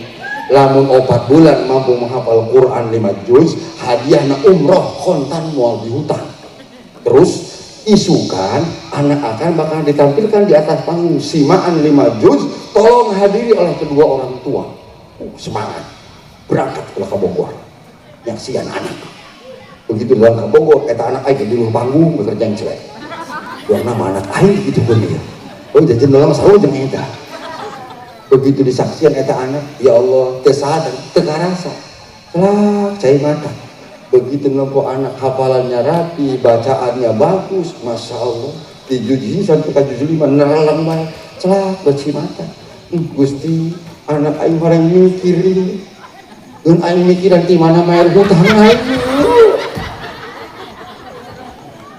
Lamun 4 bulan mampu menghafal Quran 5 juz, hadiahna umroh kontan moal dihutang." Terus isukan anak akan bakal ditampilkan di atas panggung simaan 5 juz, tolong hadiri oleh kedua orang tua. Semangat berangkat ke Bogor nyaksian anak. Begitu dalam ke Bogor, eta anak aing di luar panggung bekerja yang celek dua nama anak aing gitu pun dia. Oh, jajan dalam sarua jeung eta. Begitu disaksian eta anak, ya Allah, teu sadar, teu karasa, celak cai mata. Begitu nempo anak hafalannya rapi, bacaannya bagus, masya Allah, di juz sampai ke juz 5 nerelang bae, celak beci mata. Gusti, anak aing barang mikir ini dan aing mikiran di mana bayar hutang aing.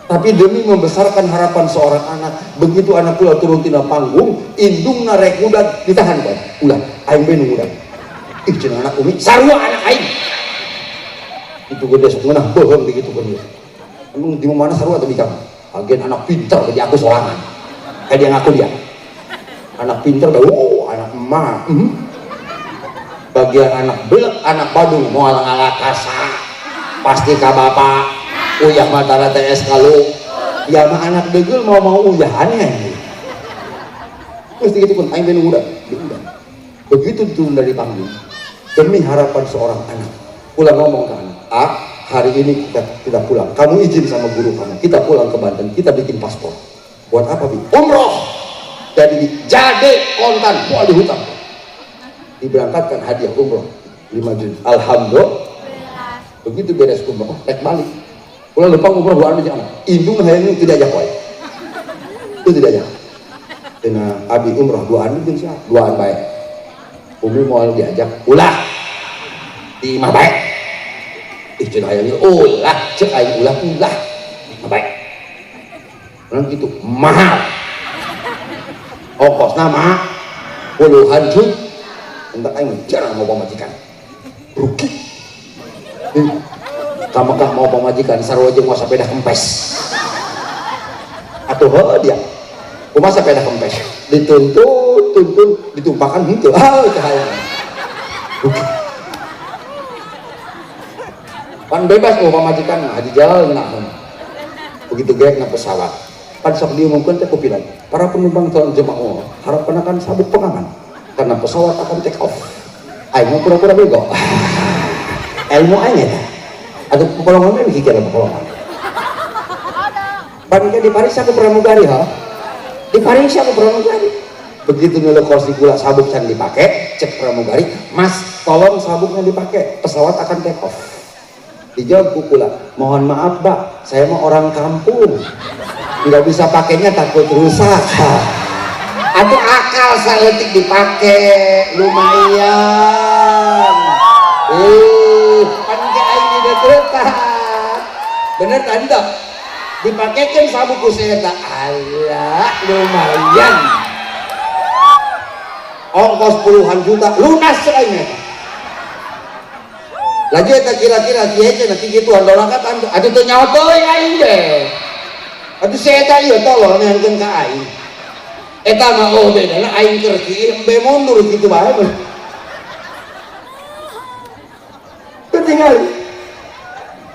Tapi demi membesarkan harapan seorang anak, begitu anak kula turun tina panggung, indungna rek udah ditahan kan, ulah, aing be udah. Ih, cenah anak umi sarua anak aing itu gede, sok ngeunah bohong begitu kan dia. Emang di mana sarua tadi kamu agen anak pintar jadi aku sorangan kayak dia ngaku dia anak pintar dah. Oh, anak emak. Bagian anak belek, anak badung moal ngalakasa, pasti ka bapak uyah mata TS. Kalau ya mah anak degel mau mau uyah aneh. Terus gitu pun aing udah udah. Begitu turun dari panggung, demi harapan seorang anak, pulang ngomong ke anak, "Ah, hari ini kita kita pulang, kamu izin sama guru kamu, kita pulang ke Banten, kita bikin paspor." "Buat apa, Bi?" "Umroh." Jadi kontan mau dihutang, diberangkatkan hadiah umroh 5 juta. Alhamdulillah. Begitu beres umroh, rek balik pulang, lupa umroh dua anak indung hayang tidak ajak wae itu tidak ajak. Cenah, "Abi umroh dua anu jeung siapa?" "Duaan bae, umi mau diajak ulah, di imah bae." "Ih," cenah, "hayang ulah." Cek aing, "Ulah, ulah, di imah bae." Orang gitu mahal ongkosna mah puluhan juta. Entah aing jarang mau pamajikan rugi. Ka Mekah mau pamajikan sarua jeung mau sepeda kempes atuh. Heuh, dia kumaha sepeda kempes dituntun tuntun ditumpakan henteu. Ah, cahaya rugi pan bebas mau pamajikan haji jalan. Nah, begitu geek na pesawat pan sok diumumkan teh ku pilot, "Para penumpang calon jemaah harap kenakan sabuk pengaman karena pesawat akan take off." Aing mau pura-pura bego, ilmu aing eta atau pekolongan mah mikir pekolongan pan di Paris aku pramugari. Ha, di Paris aku pramugari. Begitu nilai kursi gula, sabuk can dipakai. Cek pramugari, "Mas, tolong sabuknya dipakai, pesawat akan take off." Dijawab kula, "Mohon maaf, Mbak, saya mah orang kampung, nggak bisa pakainya, takut rusak." Atau akal saeutik dipakai lumayan. Eh, pan ke aing di deketan bener tadi tak dipakekan sabuk ku saya tak. Alah, lumayan, ongkos puluhan juta lunas aing eta. Lagi eta kira-kira kieu cenah kikituan dolakat atuh teu nyaho teuing aing ge. Atuh si eta ieu tolol neankeun ka aing. Eta mah oh bedana aing keur kieu embe mundur kitu bae. Ketinggal.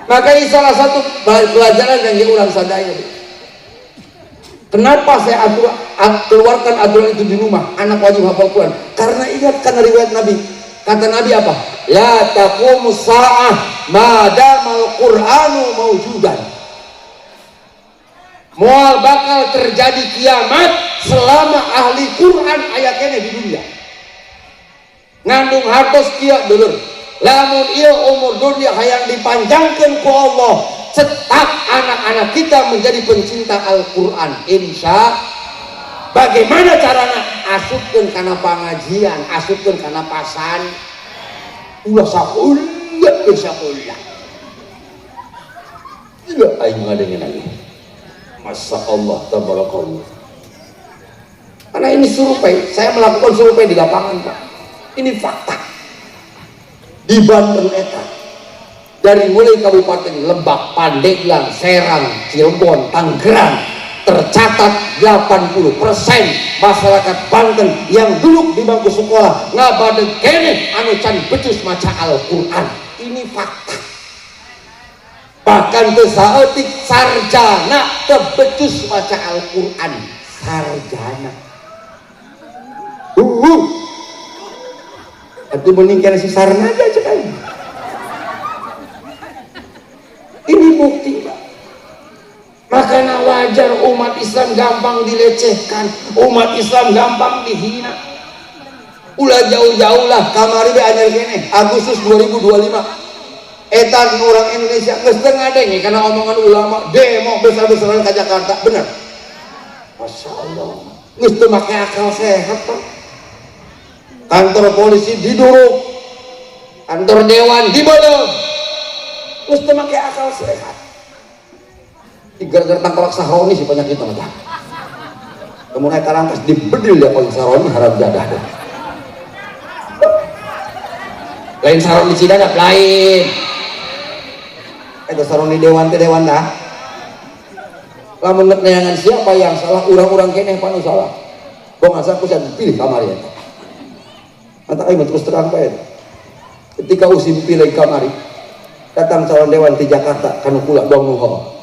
Maka ini salah satu pelajaran yang diulang sadaya. Kenapa saya keluarkan aturan itu di rumah, anak wajib hafal Quran? Karena ingat karena riwayat Nabi. Kata Nabi apa? La taqumu sa'ah ma damal Qur'anu maujudan. Moal bakal terjadi kiamat selama ahli Quran aya keneh di dunia. Ngandung hartos kieu dulur. Lamun ieu umur dunia hayang dipanjangkeun ku Allah, cetak anak-anak kita menjadi pencinta Al-Quran. Insya bagaimana caranya? Asupkeun kana pangajian, asupkeun kana pasan. Ulah sakulah ke sakulah. Tidak aing ngadengin lagi. Masya Allah, tabarakallah. Karena ini survei, saya melakukan survei di lapangan, Pak. Ini fakta. Di Banten eta, dari mulai Kabupaten Lebak, Pandeglang, Serang, Cirebon, Tangerang, tercatat 80% masyarakat Banten yang duduk di bangku sekolah ngabadeg keneh anu can becus maca Al-Qur'an. Ini fakta. Bahkan teu saeutik sarjana teu becus maca Al-Qur'an. Sarjana. Atuh mending kana si sarna aja cek aing. Ini bukti, Pak. Makanya wajar umat Islam gampang dilecehkan, umat Islam gampang dihina. Ulah jauh-jauh lah, kamari be anyar keneh, Agustus 2025. Etan orang Indonesia geus teu ngadenge karena omongan ulama demo besar-besaran ke Jakarta, bener. Masya Allah, geus teu make akal sehat, Pak. Kantor polisi diduruk, kantor dewan dibelem, geus teu make akal sehat. Gara-gara tangkolak Sahroni sih penyakit mah. Kemudian karangkas dibedil ya kalau Sahroni haram jadah deh. Lain Sahroni Cidadap lain. Eta Sahroni dewan teh dewan dah. Lamun nek neangan siapa yang salah, urang-urang keneh panu salah. Bong asa ku pilih kamari eta. Mata aing terus terang bae. Ketika usim pilih kamari, datang calon dewan di Jakarta kanu kula bong nuho.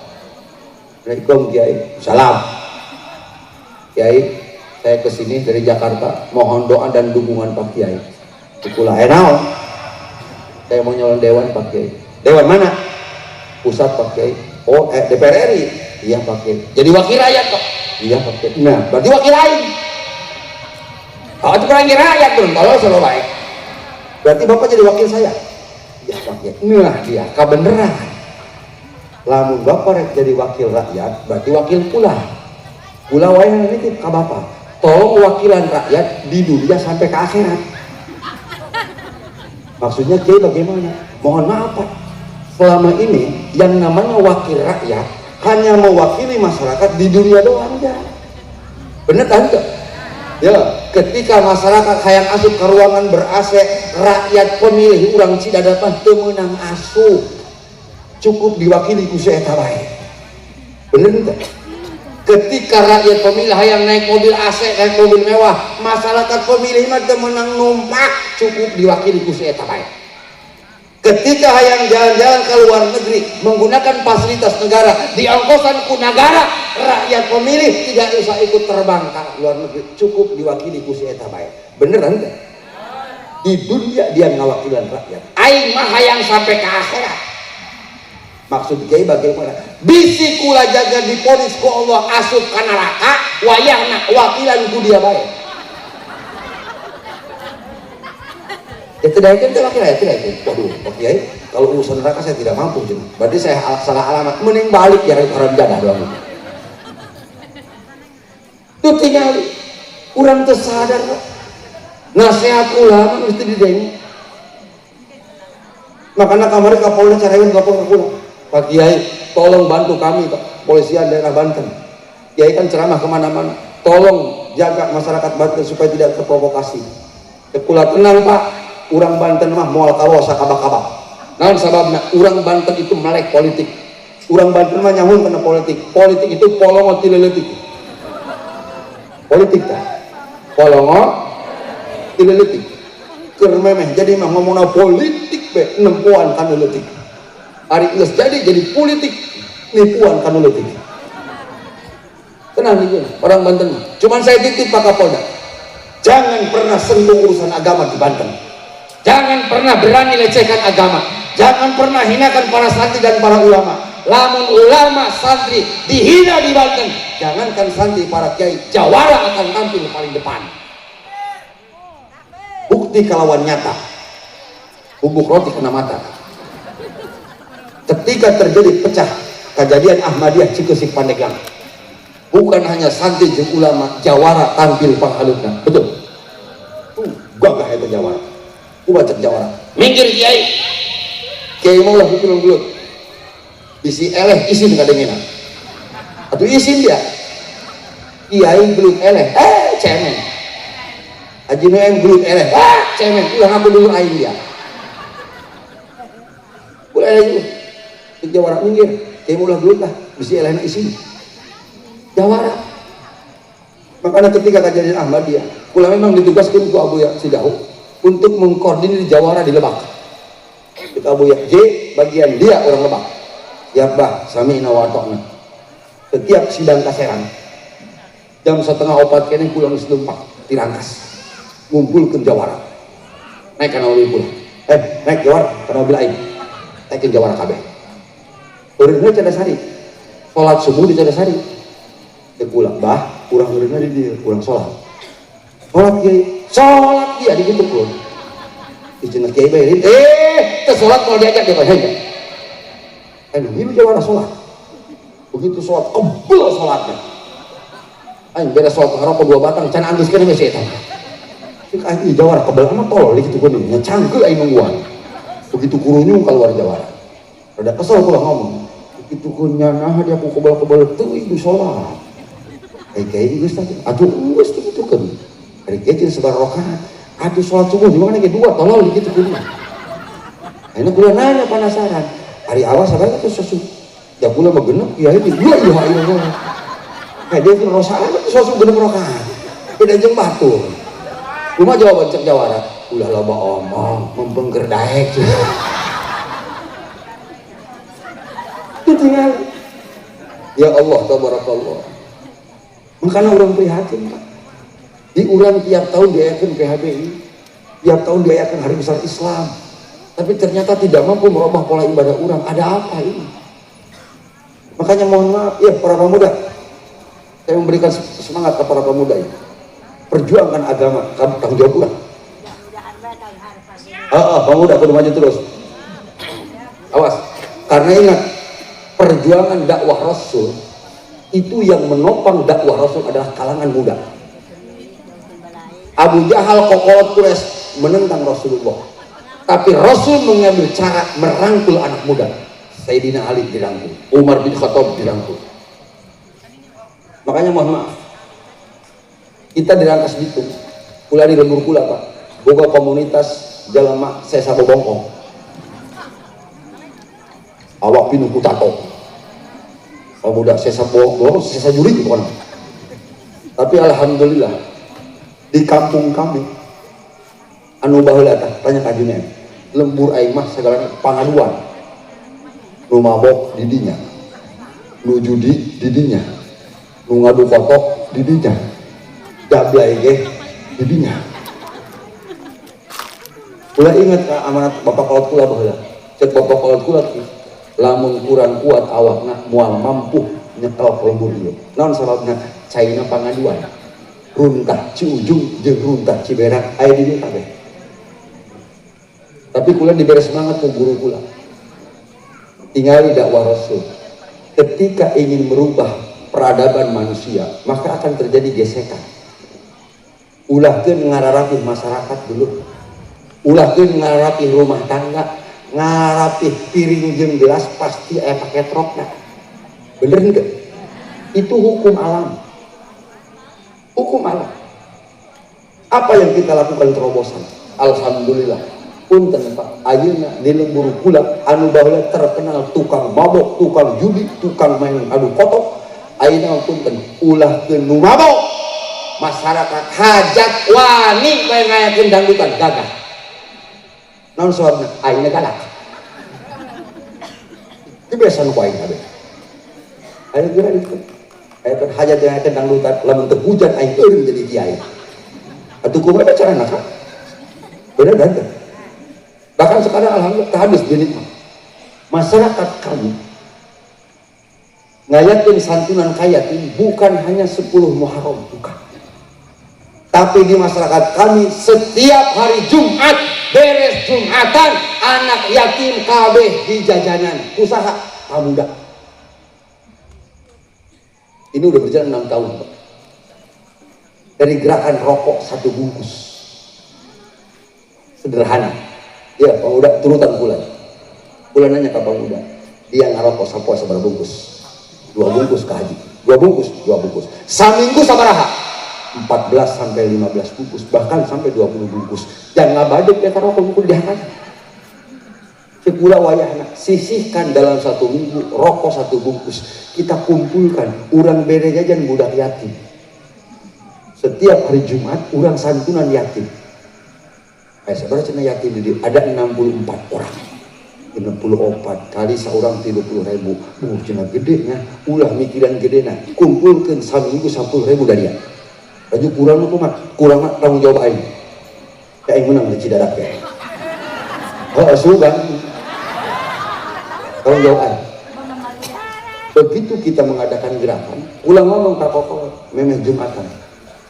Assalamualaikum Kiai, salam. Kiai, saya kesini dari Jakarta, mohon doa dan dukungan Pak Kiai. Kula naon? Saya mau nyalon dewan Pak Kiai. Dewan mana? Pusat Pak Kiai. Oh, DPR RI. Iya Pak Kiai. Jadi wakil rakyat Pak. Iya Pak Kiai. Nah, berarti wakil lain. Oh, itu kurang rakyat belum kalau selalu baik. Berarti Bapak jadi wakil saya. Iya Pak Kiai. Nah, dia kebenaran. Lamun Bapak rek jadi wakil rakyat, berarti wakil pula. Pula wae nitip ka Bapak. Tolong wakilan rakyat di dunia sampai ke akhirat. Maksudnya Kiai bagaimana? Mohon maaf Pak. Selama ini yang namanya wakil rakyat hanya mewakili masyarakat di dunia doang ya. Bener kan enggak? Ya, ketika masyarakat hayang asup ke ruangan ber-AC, rakyat pemilih urang Cidadapan teu meunang asup. Cukup diwakili ku si eta bae. Bener enggak? Ketika rakyat pemilih hayang naik mobil AC, naik mobil mewah, masyarakat pemilih mah teu meunang numpak, cukup diwakili ku si eta bae. Ketika hayang jalan-jalan ke luar negeri menggunakan fasilitas negara, diongkosan ku negara, rakyat pemilih tidak usah ikut terbang ke luar negeri, cukup diwakili ku si eta bae. Bener enggak? Di dunia dia ngawakilan rakyat. Aing mah hayang sampai ke akhirat. Maksud Kiai bagaimana? Bisi kula jaga diponis ku Allah asup ka neraka, wayahna wakilan ku dia bae. Ya tidak yakin, tidak yakin, tidak yakin. Waduh, Pak Kiai, kalau urusan neraka saya tidak mampu, jadi. Berarti saya salah alamat. Mending balik ya haram jadah doang. Itu tinggal orang tersadar, Pak. Nasihat ulama mesti didengar. Makanya kemarin Kapolda cariin telepon ke kula. Pak Kiai, tolong bantu kami, Pak, polisian daerah Banten. Kiai kan ceramah kemana-mana. Tolong jaga masyarakat Banten supaya tidak terprovokasi. Kula tenang Pak, urang Banten mah moal kawa sakabak-kabak. Naon sababna? Urang Banten itu melek politik. Urang Banten mah nyahun kana politik. Politik itu polongo ti leutik. Politik tah. Polongo ti leutik. Keur memeh jadi mah ngomongna politik be nempoan kana leutik. Ari geus jadi politik nipuan kanu leutik. Tenang nih orang Banten. Cuman saya titip Pak Kapolda, jangan pernah sentuh urusan agama di Banten. Jangan pernah berani lecehkan agama. Jangan pernah hinakan para santri dan para ulama. Lamun ulama santri dihina di Banten, jangankan santri, para kiai, jawara akan tampil paling depan. Bukti kalawan nyata. Bubuk roti kena mata. Ketika terjadi pecah kejadian Ahmadiyah Cikeusik Pandeglang, bukan hanya santri jeung ulama, jawara tampil panghalutna. Betul. Tuh gagah eta jawara. Ku baca jawara. Minggir kiai. Kiai mau lah pukul gelut. Bisi eleh isin kadengena. Atuh isin dia. Kiai gelut eleh, cemen. Haji Noem gelut eleh, cemen. Ulah ngaku dulu aing dia. Ulah eleh itu. Jawara minggir. Kiai ulah gelut lah, bisi elehna isin. Jawara. Makanya ketika kejadian Ahmadiyah, kula memang ditugaskan ku Abuya Cidahu untuk mengkoordinir jawara di Lebak. Ke Abuya J bagian dia orang Lebak. Ya bah, sami'na wa ata'na. Setiap sidang kaserang jam 3:30 kene kula geus leumpang tirangkas. Ngumpulkeun jawara. Naik kana mobil kula. Naik jawara kana mobil aing. Naikeun jawara kabeh. Eureunna Cadasari. Salat subuh di Cadasari. Teu kula, bah, urang eureunna di dieu, urang salat. Salat kiai, salat dia di kitu pun. Dicenah kiai bae, teu salat kalau diajak dia bae. Ngilu jawara salat. Begitu salat kebel salatnya. Aing beres salat ngarokok 2 batang can anggeus keneh geus eta. Cek aing jawara kebel amat tolol di kitu kuning, nya cangkeul aing nungguan. Begitu kurunyung keluar jawara. Rada kesel kula ngomong. Begitu kunya nah dia ku kebel-kebel teuing salat. Ai kiai geus tah atuh geus kitu kan. Ari kiai jeung sabar rakaat. Atuh salat subuh di mana ge 2 tolol di kitu kuning. Ayeuna kula nanya penasaran. Ari awas sabaraha atuh susu. Ya kula mah genep kiai di la ilaha illallah. Kayak dia tuh rosa susu genep rakaat. Beda jeung batur. Kumaha jawaban cek jawara? Ulah loba omong, membengker daek. Tinggal. Ya Allah tabarakallah. Makanya orang prihatin Pak. Di urang tiap tahun diayakan PHBI, tiap tahun diayakan Hari Besar Islam. Tapi ternyata tidak mampu merubah pola ibadah orang. Ada apa ini? Makanya mohon maaf ya para pemuda. Saya memberikan semangat kepada para pemuda ini. Perjuangkan agama, kamu tanggung jawab orang. Pemuda kudu maju terus. Awas, karena ingat perjuangan dakwah Rasul itu yang menopang dakwah Rasul adalah kalangan muda. Abu Jahal kokolot Quraisy menentang Rasulullah, tapi Rasul mengambil cara merangkul anak muda. Sayyidina Ali dirangkul, Umar bin Khattab dirangkul. Makanya mohon maaf, kita di Rangkas Bitung, kula di lembur kula Pak, boga komunitas jalma sesa bobongkong, awak pinuh ku tato. Pemuda sesa bobongkong, sesa juri pokoknya. Tapi alhamdulillah di kampung kami anu baheula tah tanya ka Junen, lembur aing mah sagalana pangaduan. Nu mabok di dinya, nu judi di dinya, nu ngadu kotok di dinya, jablay ge di dinya. Kula inget ka amanat bapak kolot kula baheula. Cek bapak kolot kula ki, lamun kurang kuat awakna moal mampu nyekel lembur ieu. Naon sababna? Caina pangaduan. Runtah Ciujung jeung runtah Ciberang aya di dieu kabeh. Tapi kula diberi semangat ku guru kula. Tingali dakwah Rasul. Ketika ingin merubah peradaban manusia, maka akan terjadi gesekan. Ulahkeun ngararapih masyarakat dulu. Ulahkeun ngararapih rumah tangga, ngararapih piring jeung gelas pasti aya paketrokna. Bener enggak? Itu hukum alam. Hukum alam. Apa yang kita lakukan terobosan? Alhamdulillah. Punten Pak, ayeuna di lembur kula anu baheula terkenal tukang mabok, tukang judi, tukang main adu kotok, ayeuna punten ulahkeun nu mabok. Masyarakat hajat wani bae ngayakeun dangdutan gagah. Naon sababna? Ayeuna galak. Dibesan ku aing kabeh. Ayo geura ditu. Aya kan hajat yang akan dangdutan lamun teu hujan aing eureun jadi kiai. Atuh kumaha carana Kak? Bener kan? Bahkan sekarang alhamdulillah habis duit mah. Masyarakat kami ngayakeun santunan ka yatim bukan hanya 10 Muharram, bukan. Tapi di masyarakat kami setiap hari Jumat beres Jumatan anak yatim kabeh di jajanan usaha pemuda. Ini udah berjalan 6 tahun, Pak. Dari gerakan rokok satu bungkus. Sederhana. Ya, pemuda turutan bulan. Bulan nanya ke pemuda, dia ngarokok sapoe sabaraha bungkus? 2 bungkus ke haji. 2 bungkus, 2 bungkus. Saminggu sabaraha? 14 sampai 15 bungkus, bahkan sampai 20 bungkus. Jangan ngabadek ya rokok bungkus dihakan. Sekula wayahna, sisihkan dalam satu minggu rokok satu bungkus. Kita kumpulkan, urang bere jajan budak yatim. Setiap hari Jumat urang santunan yatim. Saudara cenah yatim di ada 64 orang. 64 kali seorang 30.000. Cenah gedenya, ulah mikiran gedena. Kumpulkan saminggu 10.000 dari dia. Laju kurang lu kumat, kurang mah tanggung jawab aing. Ya aing menang di Cidadak ya. Oh, sugan. Tanggung jawab aing. Begitu kita mengadakan gerakan, ulang ngomong ka kokol, memeh Jumatan.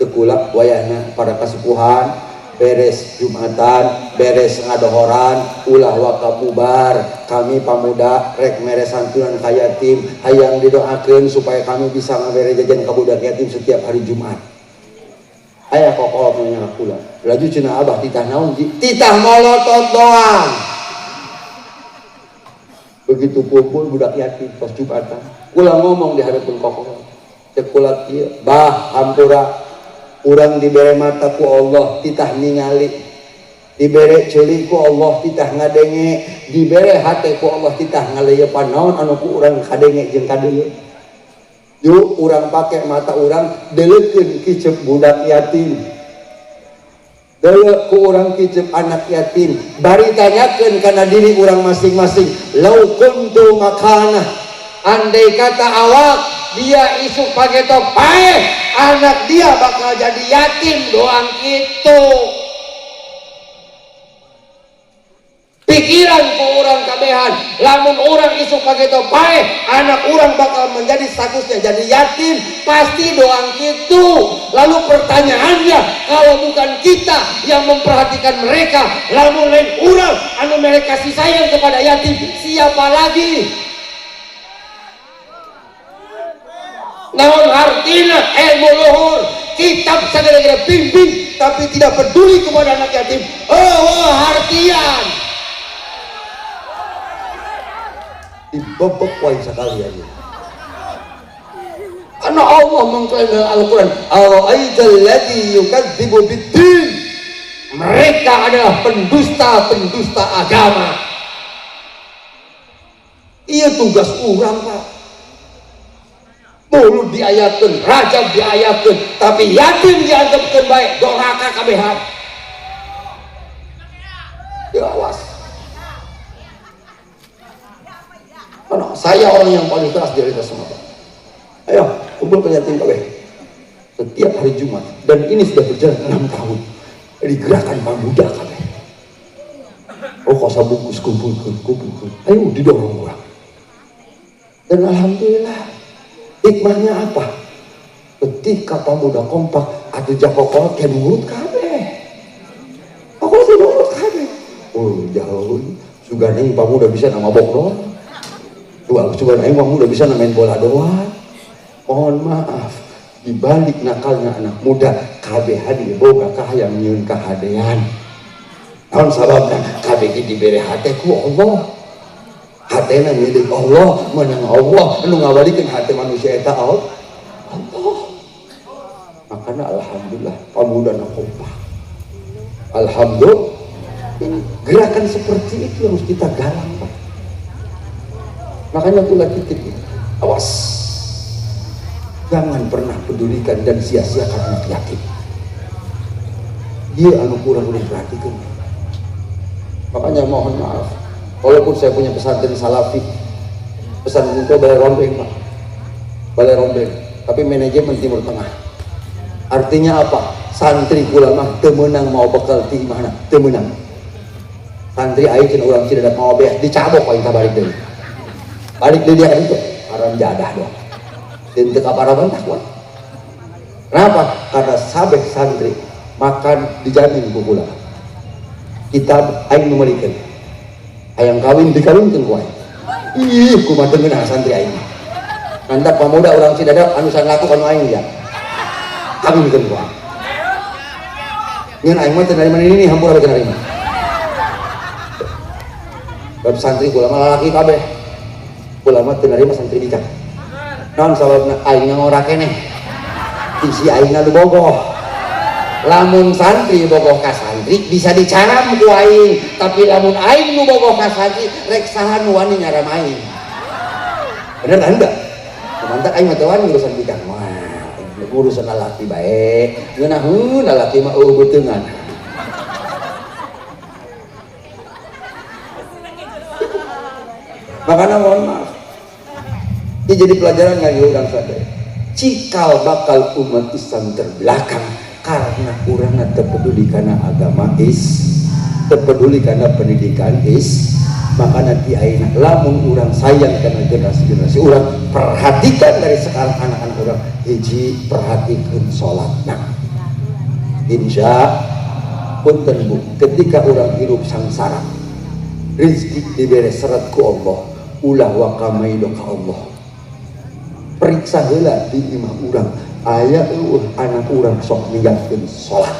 Tekula wayahna pada kasepuhan, beres Jumatan, beres ngadohoran, ulah waka bubar, kami pamuda rek mere santunan ka yatim, hayang didoakeun supaya kami bisa ngabere jajan ka budak yatim setiap hari Jumat. Aya kokol punya kula. Laju cenah abah titah naon ji? Titah molotot doang. Begitu kumpul budak yatim pas Jumatan, kula ngomong di hadapan kokol. Cek kula kieu, bah hampura urang dibere mata ku Allah titah ningali, dibere ceuli ku Allah titah ngadenge, dibere hate ku Allah titah ngaleyepan naon anu ku urang kadenge jeung kadeuleu. Yuk urang pake mata urang deleukeun kicep budak yatim, deleuk ku urang kicep anak yatim, bari tanyakeun kana diri urang masing-masing, lau kuntu makana, andai kata awak dia isuk pageto paeh, anak dia bakal jadi yatim doang gitu. Pikiran ku urang kabehan, lamun urang isuk pageto paeh, anak urang bakal menjadi statusnya jadi yatim, pasti doang gitu. Lalu pertanyaannya, kalau bukan kita yang memperhatikan mereka, lamun lain urang anu mereka kasih sayang kepada yatim, siapa lagi? Naon artina ilmu luhur, kitab sagala-gala bimbing, tapi tidak peduli kepada anak yatim. Oh, hartian. Dibebek wae sekali aja. Karena Allah mengklaim dalam Al-Quran, Ara'aital ladzi yukadzibu bid-din. Mereka adalah pendusta-pendusta agama. Iya tugas urang, Pak. Mulut diayakeun, rajab diayakeun, tapi yatim dianggapkeun baik, doraka kabehan. Ya awas. Karena saya orang yang paling keras dari kita semua, Pak. Ayo, kumpul ke yatim kabeh. Setiap hari Jumat, dan ini sudah berjalan 6 tahun. Jadi gerakan pemuda kabeh. Oh, kok sabungkus kumpulkeun, kumpulkeun. Ayo didorong orang. Dan alhamdulillah, hikmahnya apa? Ketika pemuda kompak, atuh jakokol ke nurut kabeh. Aku sih nurut kabeh. Oh, jauh. Juga nih pemuda bisa nama bok doang. Juga nih pemuda bisa main bola doang. Mohon maaf, dibalik nakalnya anak muda, kabeh hadi boga kahayang nyieun kahadean. Naon sababna? Kabeh ge dibere hate ku Allah. Hatena milik Allah, menang Allah, anu ngawalikeun hate manusia eta Allah. Makanya alhamdulillah pemuda na kompak. Alhamdulillah. Ini gerakan seperti itu yang harus kita galang, Pak. Makanya aku lagi titip, awas. Jangan pernah pedulikan dan sia-siakan anak yatim. Dia anu kurang diperhatikan. Makanya mohon maaf, walaupun saya punya pesantren salafi, Pesantren itu balai rombeng, Pak. Balai rombeng, tapi manajemen Timur Tengah. Artinya apa? Santri kula mah teu meunang mau bekal ti mana? Teu meunang. Santri aing cenah urang Cidadap mau beas dicabok aing balik deui. Balik deui dia itu haram jadah doang. Dan teu kaparaban takwa. Kenapa? Karena sabeh santri makan dijamin ku kula. Kitab aing nu meulikeun. Hayang kawin dikawinkeun ku aing. Ih, kumaha teu ngeunah santri aing. Mantap pemuda orang Cidadap anu san laku kanu aing ya. Kawinkeun ku aing. Ngan aing mah teu narima ini hampura teu narima. Bab santri kula mah lalaki kabeh. Kula mah teu narima santri bikang. Naon sababna aing ngora keneh. Isi aing nu bogoh. Lamun santri bogoh ka santri bisa dicaram ku aing, tapi lamun aing nu bogoh ka santri rek saha nu wani nyaram aing. Bener kan enggak? Mantap aing mah teu wani urusan bikang. Wah, urusan lalaki bae. Ngeunaheun lalaki mah eueuh beuteungan. Makanya mohon maaf, ini jadi pelajaran ngaji urang sadaya. Cikal bakal umat Islam terbelakang karena urang terpeduli karena agama is, terpeduli karena pendidikan is. Maka nanti ayeuna lamun urang sayang karena generasi-generasi urang, perhatikan dari sekarang anak-anak urang, hiji perhatikan sholatna. Insya punten bu, ketika urang hidup sangsara, rezeki diberi seret ku Allah, ulah wakamaido ka Allah. Periksa heula di imah urang, aya eueuh anak urang sok ninggalkeun salat.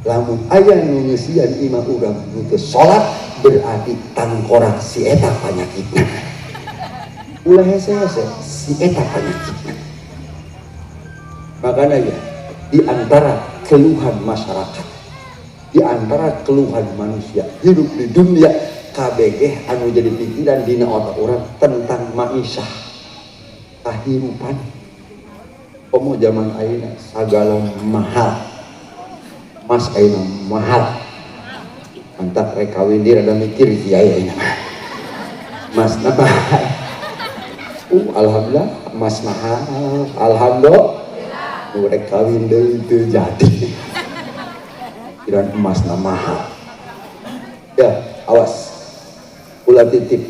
Lamun aya nu ngeusian imah urang nu teu salat, berarti tangkorak si eta panyakitna. Ulah hese-hese si eta panyakitna. Makanya ya, di antara keluhan masyarakat, di antara keluhan manusia hidup di dunia, KBG anu jadi pikiran dina otak orang tentang maisha kehidupan. Komo zaman ayeuna sagala mahal, mas ayeuna mahal. Mantap rek kawin dia rada mikir kiai ayeuna mah. Mas mahal. Alhamdulillah mas mahal. Alhamdulillah. Rek kawin deui teu jadi. Pikiran emas na mahal. Ya, awas. Ulah titip.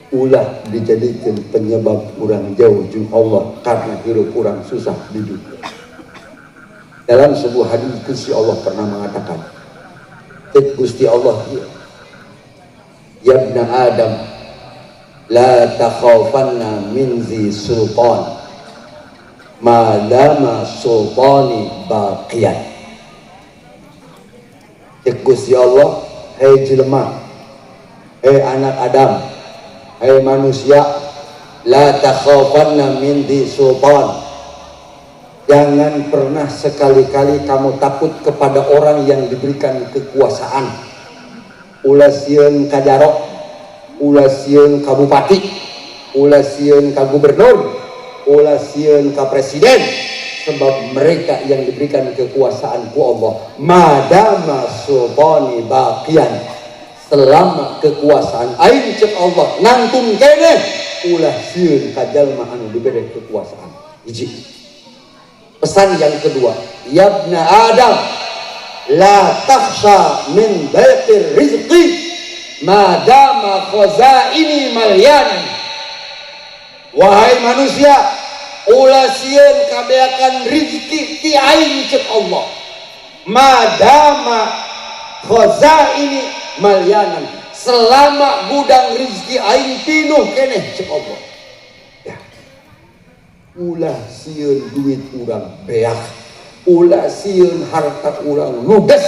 Ulah dijadikan penyebab orang jauh jeung Allah karena hidup orang susah di dunia. Dalam sebuah hadis Gusti Allah pernah mengatakan, Cek Gusti Allah, Ya ibna Adam, la takhafanna min zi sultan, ma dama sultani baqiyan. Cek Gusti Allah, hei jelema, hei anak Adam, hei manusia, la takhafanna min di sultan. Jangan pernah sekali-kali kamu takut kepada orang yang diberikan kekuasaan. Ulah sieun ka jarok, ulah sieun ka bupati, ulah sieun ka gubernur, ulah sieun ka presiden, sebab mereka yang diberikan kekuasaan ku Allah. Madama sultani baqiyan, selama kekuasaan aing cek Allah nangtung keneh, ulah sieun ka jalma anu diberi kekuasaan. Hiji. Pesan yang kedua, yabna Adam, la takhsha min baitir rizqi madama khazaini malyanan. Wahai manusia, ulah sieun kabeakan rizki ti aing cek Allah. Madama khazaini malyanan, selama gudang rizki aing pinuh keneh cek Allah. Ya. Ulah sieun duit urang beak, ulah sieun harta urang ludes,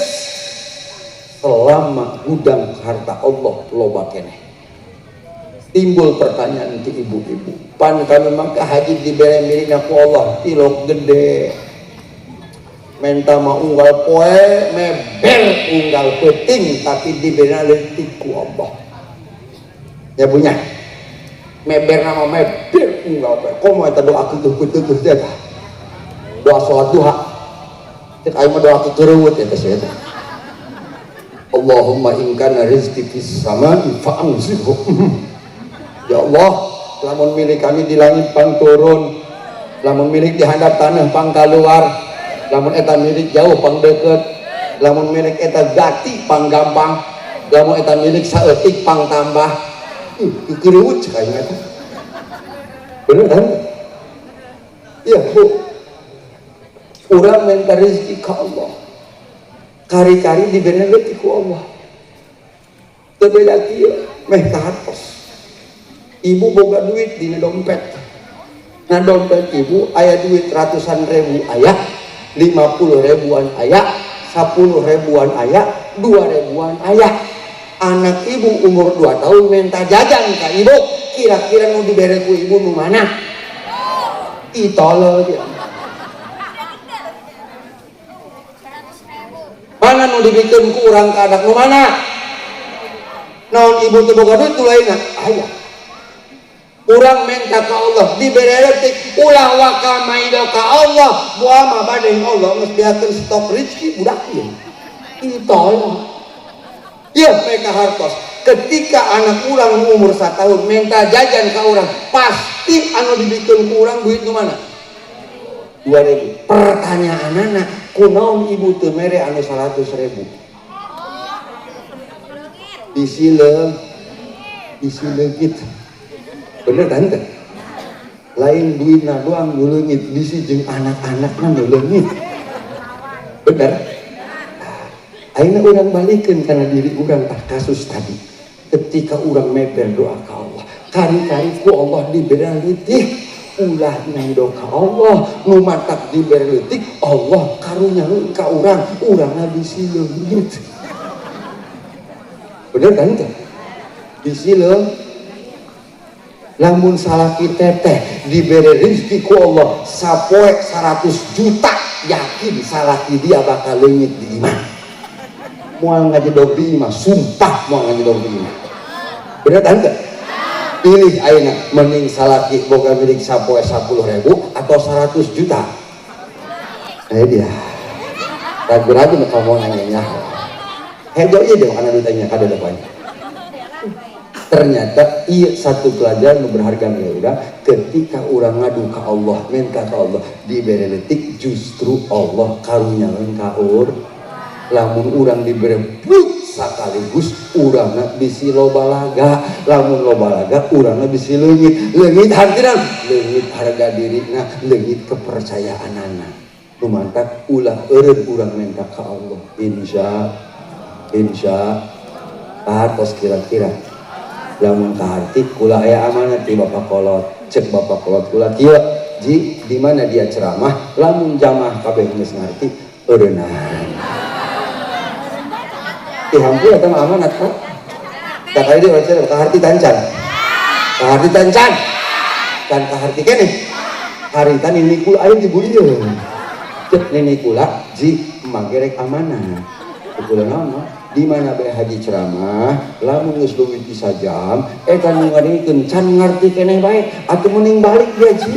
selama gudang harta Allah loba keneh. Timbul pertanyaan ke ibu-ibu, pan kami mah ka haji dibere milikna ku Allah tilok gede, menta mah unggal poe meber unggal peuting, tapi dibere leutik ku Allah. Ya punya meber nama meber unggal poe, komo eta doa kitu kitu teh eta doa salat duha cek aing mah doa kitu eta sih eta. Allahumma in kana rizqi fis samai fa anzilhu. Ya Allah, lamun milik kami di langit pang turun, lamun milik di handap tanah pang kaluar, lamun eta milik jauh pang deket, lamun milik eta gati pang gampang, lamun eta milik saeutik pang tambah. Ih, kekeriwut cek aing eta. Bener kan? Iya, Bu. Urang minta rezeki ka Allah. Kari-kari diberi leutik ku Allah. Teu beda kieu, meh kahartos. Ibu boga duit di dompet. Nah, dompet ibu aya duit ratusan ribu aya, 50 ribuan aya, 10 ribuan aya, 2 ribuan aya. Anak ibu umur 2 tahun minta jajan ka ibu, kira-kira nu dibere ku ibu nu mana? Ih, tolol dia. Mana nu dibikeun ku urang ka anak nu mana? Naon ibu teu boga duit nu lainna? Aya. Urang minta ka Allah dibere leutik, ulah waka maido ka Allah, moal mah bade Allah geus beakeun stok rezeki budak ieu. Ih, tolol. Ieu mereka hartos. Ketika anak urang umur 1 tahun minta jajan ka urang, pasti anu dibikeun ku urang duit nu mana? 2.000. Pertanyaanana, kunaon ibu teu mere anu 100.000? Bisi leungit. Bener tante? Lain duitna doang nu leungit, bisi jeung anak-anakna nu leungit. Bener? Ayeuna urang balikeun kana diri urang tah kasus tadi. Ketika urang meper doa ka Allah, kari-kari ku Allah dibere leutik, ulah naido ka Allah, nu matak dibere leutik, Allah karunyaeun ka urang, urangna bisi leungit. Bener kan teh? Bisi leungit. Lamun salaki teteh dibere rezeki ku Allah sapoe 100 juta, yakin salaki dia bakal leungit di imah. Moal ngajedog di imah, sumpah moal ngajedog di imah. Bener kan teh? Pilih ayeuna mending salaki boga milik sapoe 10.000 atau 100 juta. Dia. Ragu-ragu nu kamu nanya. Hejo ieu deh kana ditanya kada depan. Ternyata iya satu pelajaran nu berharga urang ketika urang ngadu ka Allah, minta ka Allah dibere leutik, justru Allah karunyaeun ka urang. Lamun urang dibere but sekaligus urangna bisi loba laga, lamun loba laga urangna bisi leungit, leungit hartina, leungit harga dirina, leungit kepercayaanana. Nu mantak ulah eureun urang minta ka Allah. Insya atos kira-kira lamun kaharti kula aya amanat ti bapak kolot, cek bapak kolot kula kieu ji di mana dia ceramah lamun jamaah kabeh geus ngarti eureunnan. Dihampura eta mah amanat Pak. Tak kali dia baca kaharti tancan. Kaharti tancan. Kan kaharti keneh. Harita nini kula aya di budieu. Cek nini kula ji magerek amanat. Kula naon mah? Di mana bae haji ceramah lamun geus leuwih ti sajam eta nu ngadengkeun can ngarti keneh bae atuh mending balik dia ji.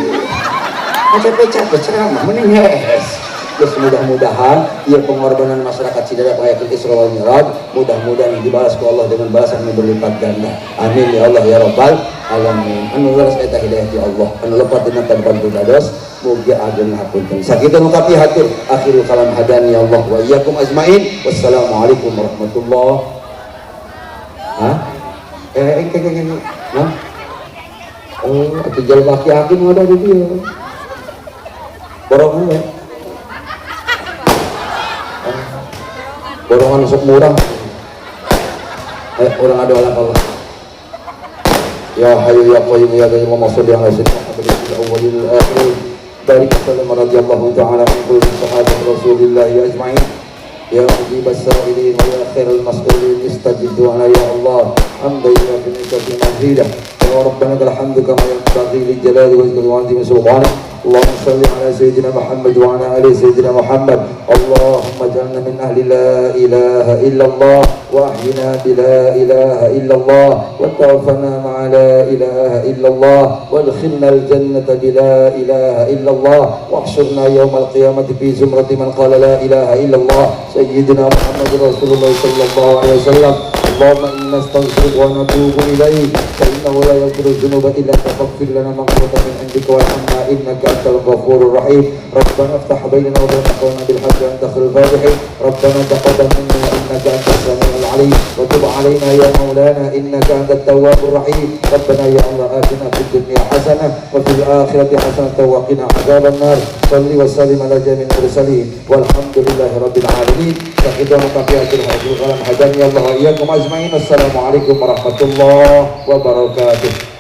Capek-capek ceramah mending hees. Terus mudah-mudahan ia pengorbanan masyarakat Cidadap ayatul Isra wal Mi'raj mudah-mudahan dibalas ku Allah dengan balasan yang berlipat ganda. Amin ya Allah ya Rabbal alamin. Anu leres eta hidayah ti Allah, anu lepat dina tanpa dados mugi ageng hapunten. Sakitu nu kapihatur, akhirul kalam hadani ya Allah wa iyyakum ajmain. Wassalamualaikum warahmatullahi. Hah? Nah? Oh, atuh jalma aki-aki nu ada di dieu. Borongan we. Borongan sok murah. Orang ada alam Allah. Ya hayyu ya qayyum ya qayyum wa sholli ala sayyidina Muhammadin awwalil akhirin. Barik sallam radhiyallahu ta'ala an kulli sahabat Rasulillah ajma'in. Ya mujibas sa'ilin wa ya khairal mas'ulin istajib du'a ya Allah. Hamdan ya fi mazidah. Ya Rabbana lakal hamdu kama yanbaghi li jalali wajhika wa 'azimi sultanik. Allahumma salli ala sayyidina Muhammad wa ala ali sayyidina Muhammad. Allahumma ij'alna min ahli la ilaha illallah wa ahyina bi la ilaha illallah wa tawaffana ma'a la ilaha illallah wa adkhilna al-jannata bi la ilaha illallah wa ahshurna yawmal qiyamati fi zumrati man qala la ilaha illallah sayyidina Muhammadur Rasulullah sallallahu alaihi wasallam. Allahumma inna nastaghfiruka wa natubu ilaik fa innahu la yaghfiru dzunuba illa anta faghfir lana maghfiratan min 'indika warhamna innaka antal ghafurur rahim. Rabbana iftah bainana wa baina qawmina bil haqqi wa anta khairul fatihin. Rabbana taqabbal minna innaka antas samiul 'alim wa tub 'alaina ya maulana innaka antat tawwabur rahim. Rabbana ya Allah atina fid dunya hasanah wa fil akhirati hasanah wa qina adzaban nar. Salli wa sallim ala jami'il mursalin walhamdulillahi rabbil alamin. Sakitu mukafiatul hajjul kalam hadani Allah wa iyyakum ajmain. Assalamualaikum warahmatullahi wabarakatuh.